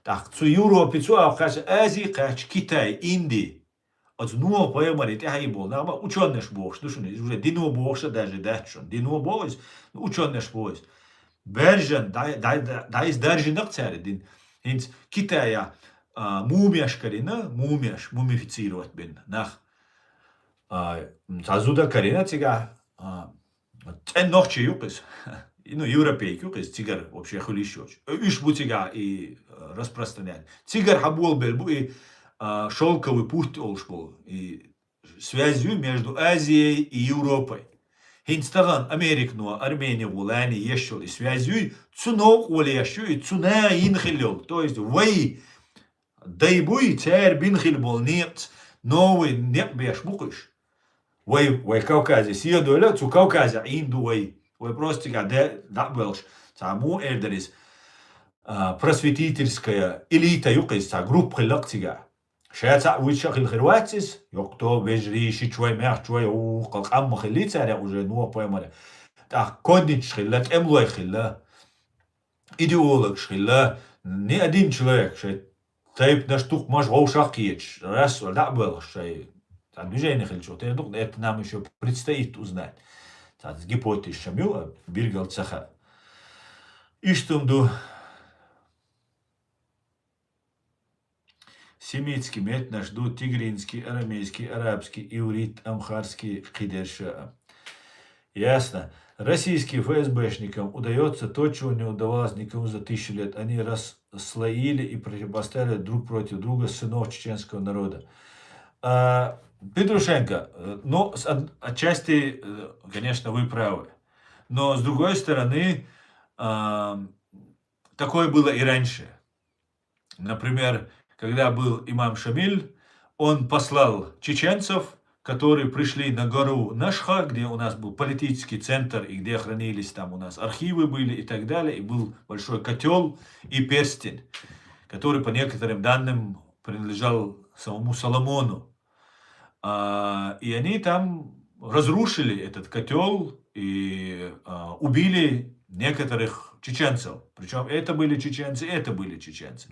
ТӀаккха цу Европе, цу а кхаьчча, Ази кхаьчча, Китай, Инди. Оцу Нухь-пайхамаре тӀаьхье болу нах бан учёнаш бохуш ду шуна, иза уже дино бохуш а даже дац шуна. Дино боху иза, ну, учёнаш боху иза. Баьржина, дӀа-, дӀа-, дӀа-, дӀаиза даржина-кх цара дин. ХӀинца Китая, а, мумияш карийна, мумияш, мумифицировать бина нах. А, цхьа зуда карийна цигахь, а, цӀена нохчий ю-кх иза. Ну, европейка ю-кх иза, цигара вообще хуьлуш йоцуш. Уьш бу цигахь и, а, распространять. Цигара хьан болабелла бу и, а, шёлковый путь олуш болу, и связь ю между Азией и Европой. ХӀинца тахана Американо, Армени гӀо лани еш йолу и связь юй, цу новкъа вала еш ю, и цу наха йина хила йолу. То есть вай дай буй, цара бина хила болу некъаца новый некъ беш бу-кх уьш. Вай, вай Кавказе сиха довла, цу Кавказе Ӏийна ду вай. Вай просто цигахь де-, дӀа а боьлхуш, цхьа муха эр дара иза, а, просветительская элита ю-кх иза, цхьа группа хилла-кх цигахь. Ша цхьаъ вуьйцуш а хилла хир вац иза, йоккха вежарий, шичой, маьхчой, у, къа-, къам ма хиллий царех уже Нухь-пайхамаре. ТӀаккха кодничаш хилла, тӀемалой хилла, идеологаш хилла, ни один человек шайн тайпанаш, тукхамаш вовшах а кхеташ, раз вала дӀа а боьлхуш шайн цхьа движение хилча, вот, э, ну, это нам ещё предстоит узнать. Цхьацца гипотезаш-м ю, а билггал ца хаьа. Иштта-м ду. Семитский меттанаш ду: тигринский, арамейский, арабский, иврит, амхарский, кхидерш а. Ясно. Российским ФСБшникам удаётся то, чего не удавалось никому за тысячу лет. Они расслоили и противопоставили друг против друга сынов чеченского народа. А, Петрушенко, э, ну, с-, от-, отчасти, э, конечно, вы правы. Но, с другой стороны, а, такое было и раньше. Например, когда был имам Шамиль, он послал чеченцев, которые пришли на гору Нашха, где у нас был политический центр и где хранились там у нас архивы были и так далее, и был большой котёл и перстень, который, по некоторым данным, принадлежал самому Соломону. А, и они там разрушили этот котёл и, а, убили некоторых чеченцев. Причём это были чеченцы, это были чеченцы.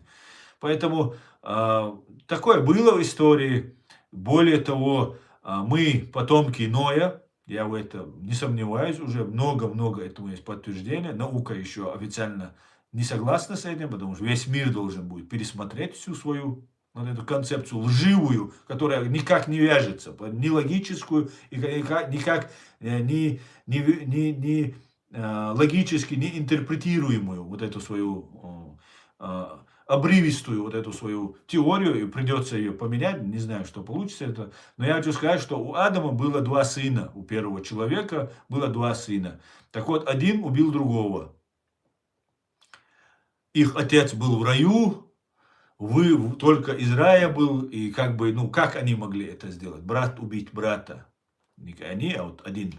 Поэтому, а, такое было в истории. Более того, а, мы потомки Ноя. Я в этом не сомневаюсь. Уже много-много этому есть подтверждения. Наука ещё официально не согласна с этим, потому что весь мир должен будет пересмотреть всю свою вот эту концепцию лживую, которая никак не вяжется, по-, ни логическую, и ка-, и ка-, никак, э, не, не ви-, не, не, э, логически не интерпретируемую вот эту свою, э, э, обрывистую вот эту свою теорию, и придётся её поменять, не знаю, что получится это, но я хочу сказать, что у Адама было два сына, у первого человека было два сына. Так вот, один убил другого. Их отец был в раю, вы в-, только из рая был, и как бы, ну, как они могли это сделать? Брат убить брата. Не они, а вот один.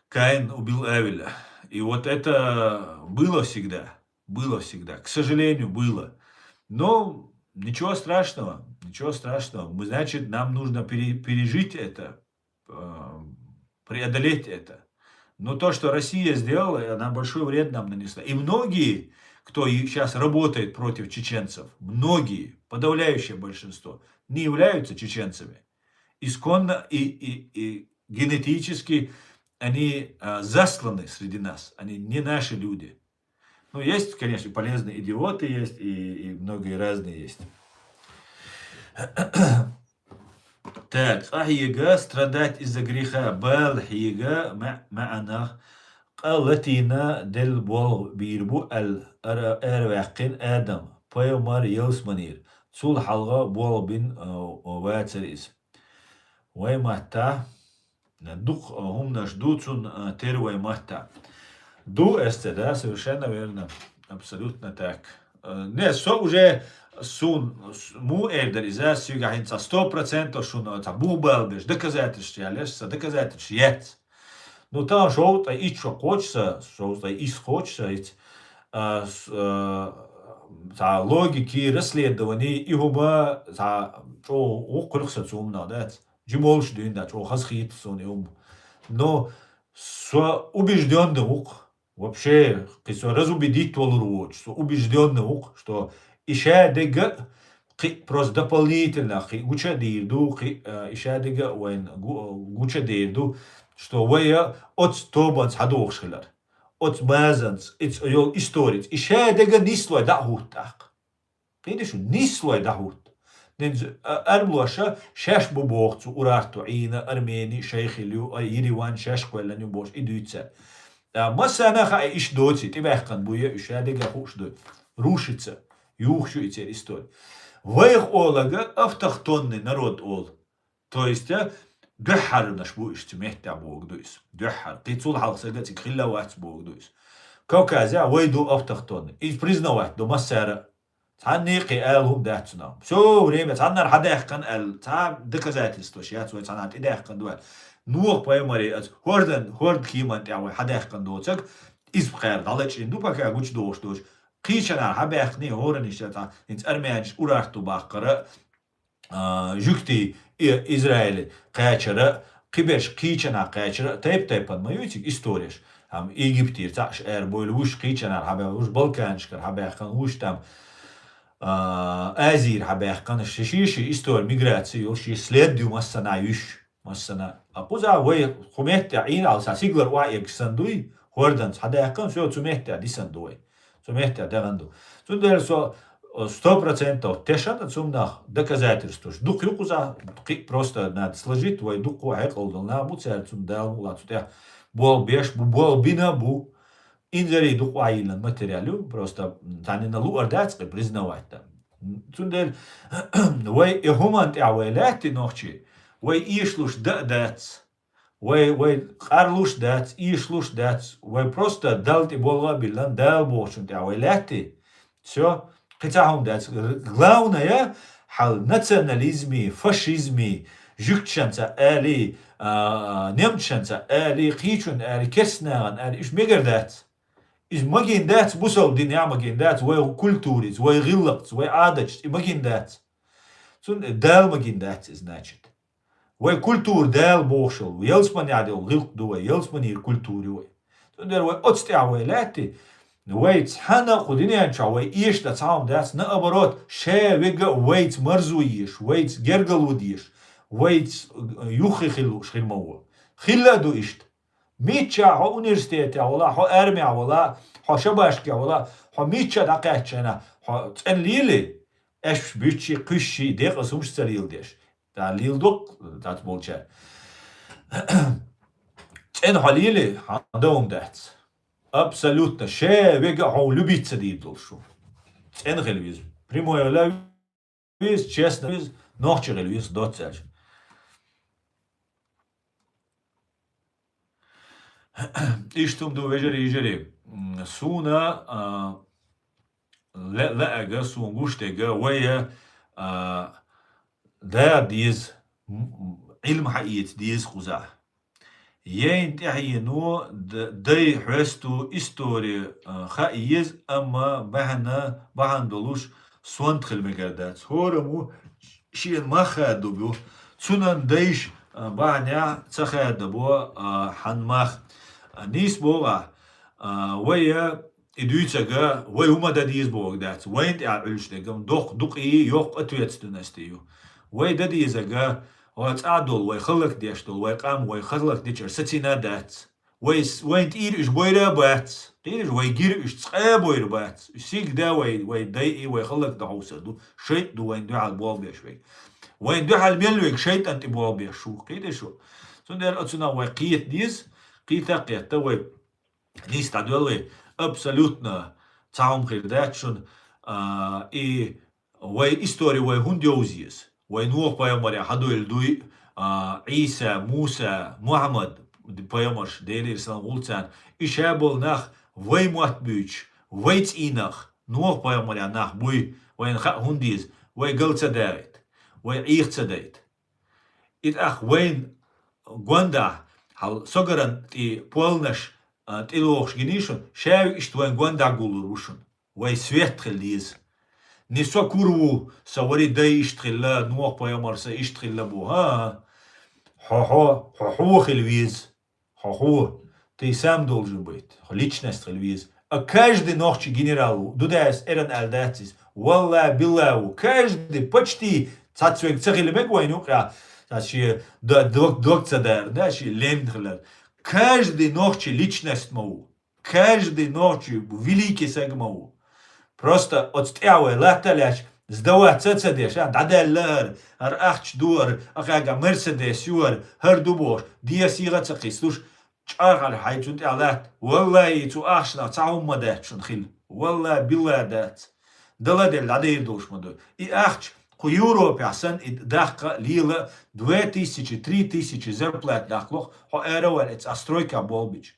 Каин убил Авеля. И вот это было всегда. Было всегда. К сожалению, было. Но ничего страшного, ничего страшного. Мы, значит, нам нужно пере-, пережить это, э, преодолеть это. Но то, что Россия сделала, она большой вред нам нанесла. И многие, кто и щас работает против чеченцев, многие, подавляющее большинство, не являются чеченцами. Исконно и, и, и генетически они, а, засланы среди нас, они не наши люди. Ну, есть, конечно, полезные идиоты есть, и, и многие разные есть. Так, къа хьега, страдать из-за греха, бала хьега, ма-, маьӀнах, къа латийна Делан болх бийр бу аьлла, ара-, араваьккхина Адам, пайхамар ялсаманера, цул хьалха болх бина, а, вацара иза. Вай маттахь, дукха, а, хӀуманаш ду цунна, а, тера вай маттахь. Ду, эсце, да, совершенно верно. Абсолютно так. Э, не, со уже сун, с-, муха эр дара иза, соьгахь хӀинца сто процентов шуна цхьа бух бала беш, доказательство ялеш, сан доказательство яц. Ну, тахана шовзткъе итт шо кхочуш сан, шовзткъе исс кхочуш сан, хӀинца, а, с-, а, цхьа логики, расследование, и хӀума цхьа чӀогӀа гӀуллакх хуьлу-кх сан цу хӀуманах, дац? Жимолуш дуьйна дац, чӀогӀа хазахийтта суна и хӀума. Но со убеждённый ву-кх, вообще, кхин со разубедить валур воцуш, со убеждённый ву-кх, что и ша дега кхин просто дополнительно кхин гуча а дийр ду, кхин, э, и ша дега а вайн гу-, гуча дийр ду, что вай оцу тобанца хьадохуш хилар. оцу базанца, и ц-, йолу историца, и ша дега нислой дӀа а хӀутту тӀаккха. Кхидиш шу, нислой дӀахӀутту. Динца, а, арблоша шаьш бу боху цу Урарту Ӏийна, Армени шайх хилла ю, а, Ереван шаьш кхоьллина ю бохуш, и дуьйцу цара. Ткъа массарна а хаьа, иштта доций, тӀебаьккхина буй, уьш ша дегара хууш ду. Рушица, юхуш ю и церан истори. Вайх олага автохтонный народ олу. То есть, а, дуьххьарнаш бу уьш цу меттехь боху ду иза. Дуьххьар. Кхин цул хьалха сага цига хилла вац боху ду иза. Кавказехь вай ду автохтонный. Иза признавать ду массара а. Цхьанна некъий ала хӀума дац цунах. Всё время цхьаннара хьадаьккхина аьлла, цхьа доказательстваш яц вай цхьаннара тӀедаьккхина ду аьлла. Нохь пайхамаре аса хӀордан, хӀордан кеман тӀехь вай хьадаьккхина доцург, иза пхьара дӀалачкъийна ду, пока гучудохуш доцуш. Кхечанара хьабаьккхина, хӀораннаш цхьа, хӀинца армянаш Урарту баккхара, а, жуьгтий и-, Израиле кхачара, кхиберш кхечанхьа кхачара, тайп-тайпана ма ю цига историяш. Хьан Египтера цхьаъш ара бойла, вуш кхечанхьа хьабаьхкина, вуш Балканашкара хьабаьхкина, вуш там, а, Азийра хьабаьхкина, ши-ши-ши истори миграци йолуш, ши след ю массанхьа юьш, массанхьа. А кхузахь вай кху меттехь Ӏийна алсахь, сигалара охьаэгаш санна дуй, хӀорданца хьадаьккхина, всё, цу меттехь дисан ду вай. Цу меттехь дагӀан ду. Цундела со, э, сто процентов тешна цунах доказательстваш. Дукха ю кхузахь, кхин просто надо сложить, вай дуккха хьекъал долу нах бу, цара цунна Дала мукъ лахь цу тӀехь болх беш бу, болх бина бу. Инзаре дукха охьайиллина материал ю, просто, м, цхьанна луъар дац кхин признавать дан. Цундела вай и хӀуманна тӀехь вай лаьттий нохчий, вай эшалуш дан а дац. Вай, вай къарлуш дац, ийшлуш дац, вай просто Далла тӀе болх а биллина, Дала бохучунна тӀехь вай лаьттий. Всё, кхин цхьа хӀума дац. Р-, главное, хьал национализми, фашизми, жуьгташанца али, а, немцашанца али, кхечунна али, керстанагӀан али, уьш мегар дац. Иза магийна дац, бусалба динехь магийна дац, вай культурица, вай гӀиллакхца, вай Ӏадатца, и магийна дац. Цунна Дала магийна дац, и значит. Вай культура Дала бохуш йолу, ялсаманехь долу гӀиллакх ду вай, ялсаманера культура ю вай. Цундела вай оцу тӀехь вай лаьттий, вай цхьана а кху дуьнен чохь вай эшна цхьа хӀума дац, наоборот, ша вега а вайца марзо езаш, вайца гергарло дезаш, вайца, э, юххе хила лууш хир ма ву. Хилла а ду иштта. Мичча хьо университетехь вала, хьо армехь вала, хьо шабашкехь вала, хьо мичча дӀакхаьччана, хьо цӀена лели, аьшпаш буьтчи, кхуьссий, декъаза хӀумаш ца леладеш. Дан лийла доккху, дац болчара. ЦӀена хьо лийли, хьан дан хӀума дац. Абсолютно. Ше вега а хьо любить ца дийр долуш шу. ЦӀена хила веза. Прямой хила веза, честно веза, нохчи хила веза, доццаьржа. Иштта хӀума ду, вежарий, йижарий. М, суна, а, ле-, лаьага, суна гуш дега, вая, а, да деза, м, м, Ӏилма хьаэца деза кхузахь. Яйна тӀаьхьено д-, дай хьоьсту истори, а, хаа еза, амма бахьана, бахьана долуш сонта хила мегар дац. ХӀораммо шена мах хадо бу. Цунан дайша, а, бахьанехь ца хадо бу, а, хьан мах. А, нийса боху ахь, а, вай, а, и дуьйцага, вай хӀума дан деза бохург дац. Вайна тӀехь Ӏуьллуш дерг-м доккха дукъий, йоккха ответственность ю. Вай дан дезага, вай цӀа долу, вай хӀаллакдеш долу, вай къам, вай хӀаллакдечара сацийна дац. Вай с-, вайн тӀера уьш бойра а бац. Кхийраш вай гира уьш цкъа а бойра бац. Уьш сигда вай, вай дайи, вай хӀаллакдан хьовсар ду. ШайтӀа ду вайн дуьхьал болх беш вайга. Вайн дуьхьал мел вайга шайтӀан тӀе болх беш шу. Кхийраш шу. Цундела оцунах вай кхета деза, кхета а кхетта вай нийса дӀадоьллий, абсолютно цхьа хӀума хир дац шуна, а, и вай истори вай хӀунда йовза еза? Вай Нух-пайхамарехь хьадойла дуй, а, Ӏийса, Муса, Мухьаммад пайхамарш, Делера салам хуьлда царна, и ша болу нах вай мотт буьйцуш, вай цӀийнах, Нух-пайхамарехь нах буй, вайна хаьа хӀунда еза, вай гал ца дагӀийта, вай Ӏеха ца дайта. И тӀаккха вайна гондахь, хьал согаран тӀе полнаш, а, тӀелохуш гиний шуна, ша иштта вайн гондахь гуллур ву шуна. Вай свет хила деза. Не со кур ву, сан вари дай иштта хилла, Нух-пайхамар сан иштта хилла бу. ХӀа-а. Хьо, хьо, хьо, хьо хила веза. Хьо, хьо. Ты сам должен быть. Хьо личность хила веза. А каждый нохчий генерал ву. Дудайс эран аьлла дац иза. Валла, билла ву. Каждый, почти, цхьацца вайга ца хила мега вайн юкъа. Цхьа шен д-, дог, дог ца дара, да, шен лем хилар. Каждый нохчий личность ма ву. каждый нохчий великий саг ма ву. Просто оцу тӀехь вай латта а лаьцна, сдаваться а ца деш, а, дӀадаьлла хӀара, хӀара ахча ду хӀара, акхаьга Мерседес ю хӀара, хӀара ду бохуш, ден сийгӀа а ца кхиссалуш, чӀагӀар хьайн цунна тӀехь латта. Валлахи, цу ахчанах цхьа хӀума ма дац шуна хила. Валлахи, биллахи дац. Дала а делла, дӀадийр долуш ма ду. И ахча кху Европехь санна и даккха а, лела а, две тысячи, три тысячи зарплата даккхалуш, хьо ара а ваьлла, эца стройка болбича.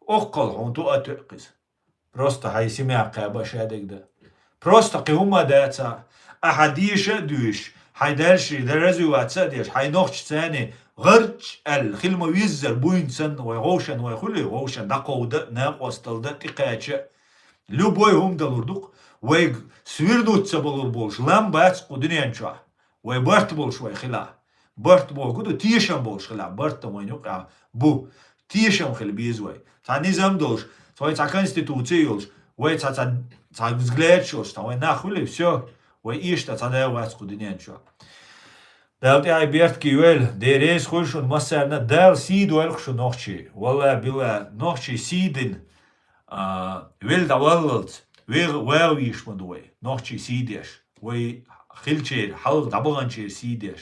Оккхал хьуна ту а тоьа кхиза. Просто хьайн семья кхаба шадерг дан. Просто кхин хӀума а дац, ахьа деша а дуьйш, хьайн дальше развиваться а деш, хьайн нохча царна гӀарч аьлла, хила ма виззара буйна санна, вай гӀовшан вай хуьлий, гӀовшан дӀакховда а, накъосталла дан а, тӀекхача а. Любой хӀума далур ду-кх, вайга свернуться балур болуш лам бац кху дуьнен чохь. Вай барт болуш вай хила. Барт бохург ду, тешам болуш хила. Барт вайна юкъахь бу. Тешам хила беза вай. Цхьа низам долуш, цхьа вай цхьа конституция йолуш, вай цхьа, цхьа, цхьа взгляд йолуш, цхьа вай нах хуьлий, всё, вай иштта цхьа да вац кху дуьнен чохь. Дала тӀаьхье беркате йойла, Дела реза хуьлда шуна массарна, Дала сий дойла-кх шу нохчий. Валлахи, биллахи, нохчий сий дина, а, велла дӀаваллалц, вегӀа вагӀа вийш ма ду вай, нохчий сий деш. Вай хилчеран, хьалха дӀабаханчеран сий деш.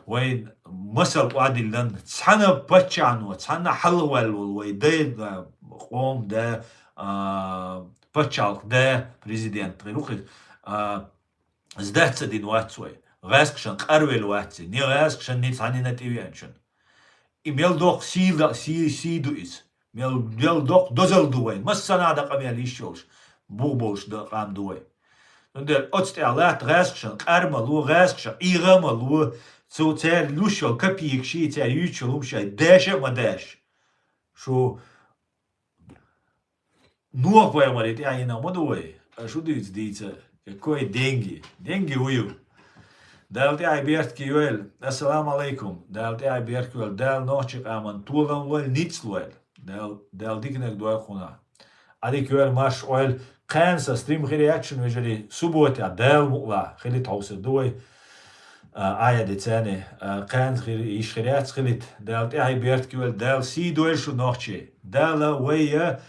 Вайн масал охьадиллина, цхьана паччахьо, цхьана хьалха ваьлла волу вай дай, а, къоман да, а, пачхьалкхан да, президент хир ву-кх иза, а, сдаться дина вац вай. ГӀаьскхашна къарвелла вац и. Ни гӀаьскхашна, ни цхьаннена тӀевеанчунна. И мел доккха сий, сий, сий ду иза. Мел, мел доккха дозалла ду вайн. Массанхьа дан къамел йиш йолуш, бух болуш дан къам ду вай. Цундела оцу тӀехь латта гӀаьскхашна къар ма ло, гӀаьскхашна ӀийгӀа а ма ло, цу цара луш йолу копейкаш, цара юьйцуш йолу хӀумаш даша а ма даша. Шу Нохь-пайхамаре тӀаьхьенах ма ду вай, ткъа шу дуьйцу дийца, какой деньги? Деньги хӀун ю? Дала тӀаьхье беркате йойла. Ассаламу алайкум. Дала тӀаьхье беркате йойла. Дала нохчийн къоман толам лойла, ницкъ лойла. Дала, Дала диканиг дойла кхунах. Ӏадика йойла, марша Ӏойла. Кхана сан стрим хир яц шуна, вежарий, субботехь, Дала мукъалахь, хилийта хьовсур ду вай. А, Ӏа я де царна, а, кханца хир, йиш хир яц хилийта. Дала тӀаьхье беркате йойла, Дала сий дойла шу нохчий. Дала вай, а,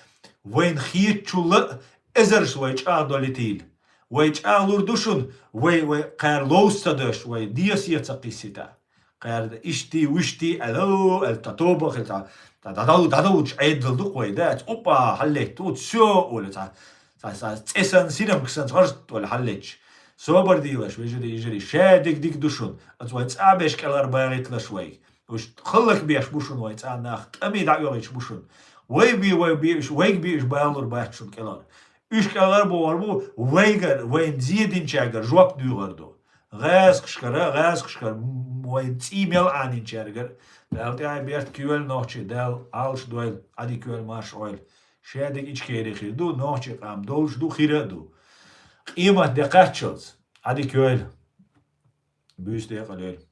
вайна хетачул а эзарш вай чӀагӀдолуьйтийла. Вай чӀагӀлур ду шуна, вай, вай кхара ловза ца деш, вай ден сий ца кхиссийта. Кхара иштта, вуьшта аьлла, аьлла, цхьа тоба а хилла, цхьа, цхьа дӀадал-, дӀадолчу Ӏедал ду-кх вай, да, цхьа упа хьаллетта, цо олу, цхьа, цхьа, цхьа цӀе санна, синамка санна, гӀарт волу хьаллетча. Собар дийлаш, вежарий, йижарий, ша диг-диг ду шуна, оцу вай цӀа беш кӀелхьара багӀийталаш вайга. Уьш хӀаллакбеш бу шуна вай цӀа нах, тӀаме дӀаоьгӀуьйтуш бу шуна. Вай бе, вай бе, уьш, вайга бе уьш балур бац шуна кӀелхьара. Уьш кӀелхьара бохур бу, вайгара, вайна зе динчаьргара жоп дуьйгӀур ду. ГӀаьскхашкара, гӀаьскхашкара, м, вайн цӀий мел Ӏанийначаьргара. Дала тӀаьхье беркате йойла нохчий, Дала Ӏалаш дойла, Ӏадика йойла, марша Ӏойла. Шадерг Ичкери хир ду, нохчийн къам долуш ду, хир а ду. Къемат де кхаччалц. Ӏадика йойла. Буьйса декъала йойла.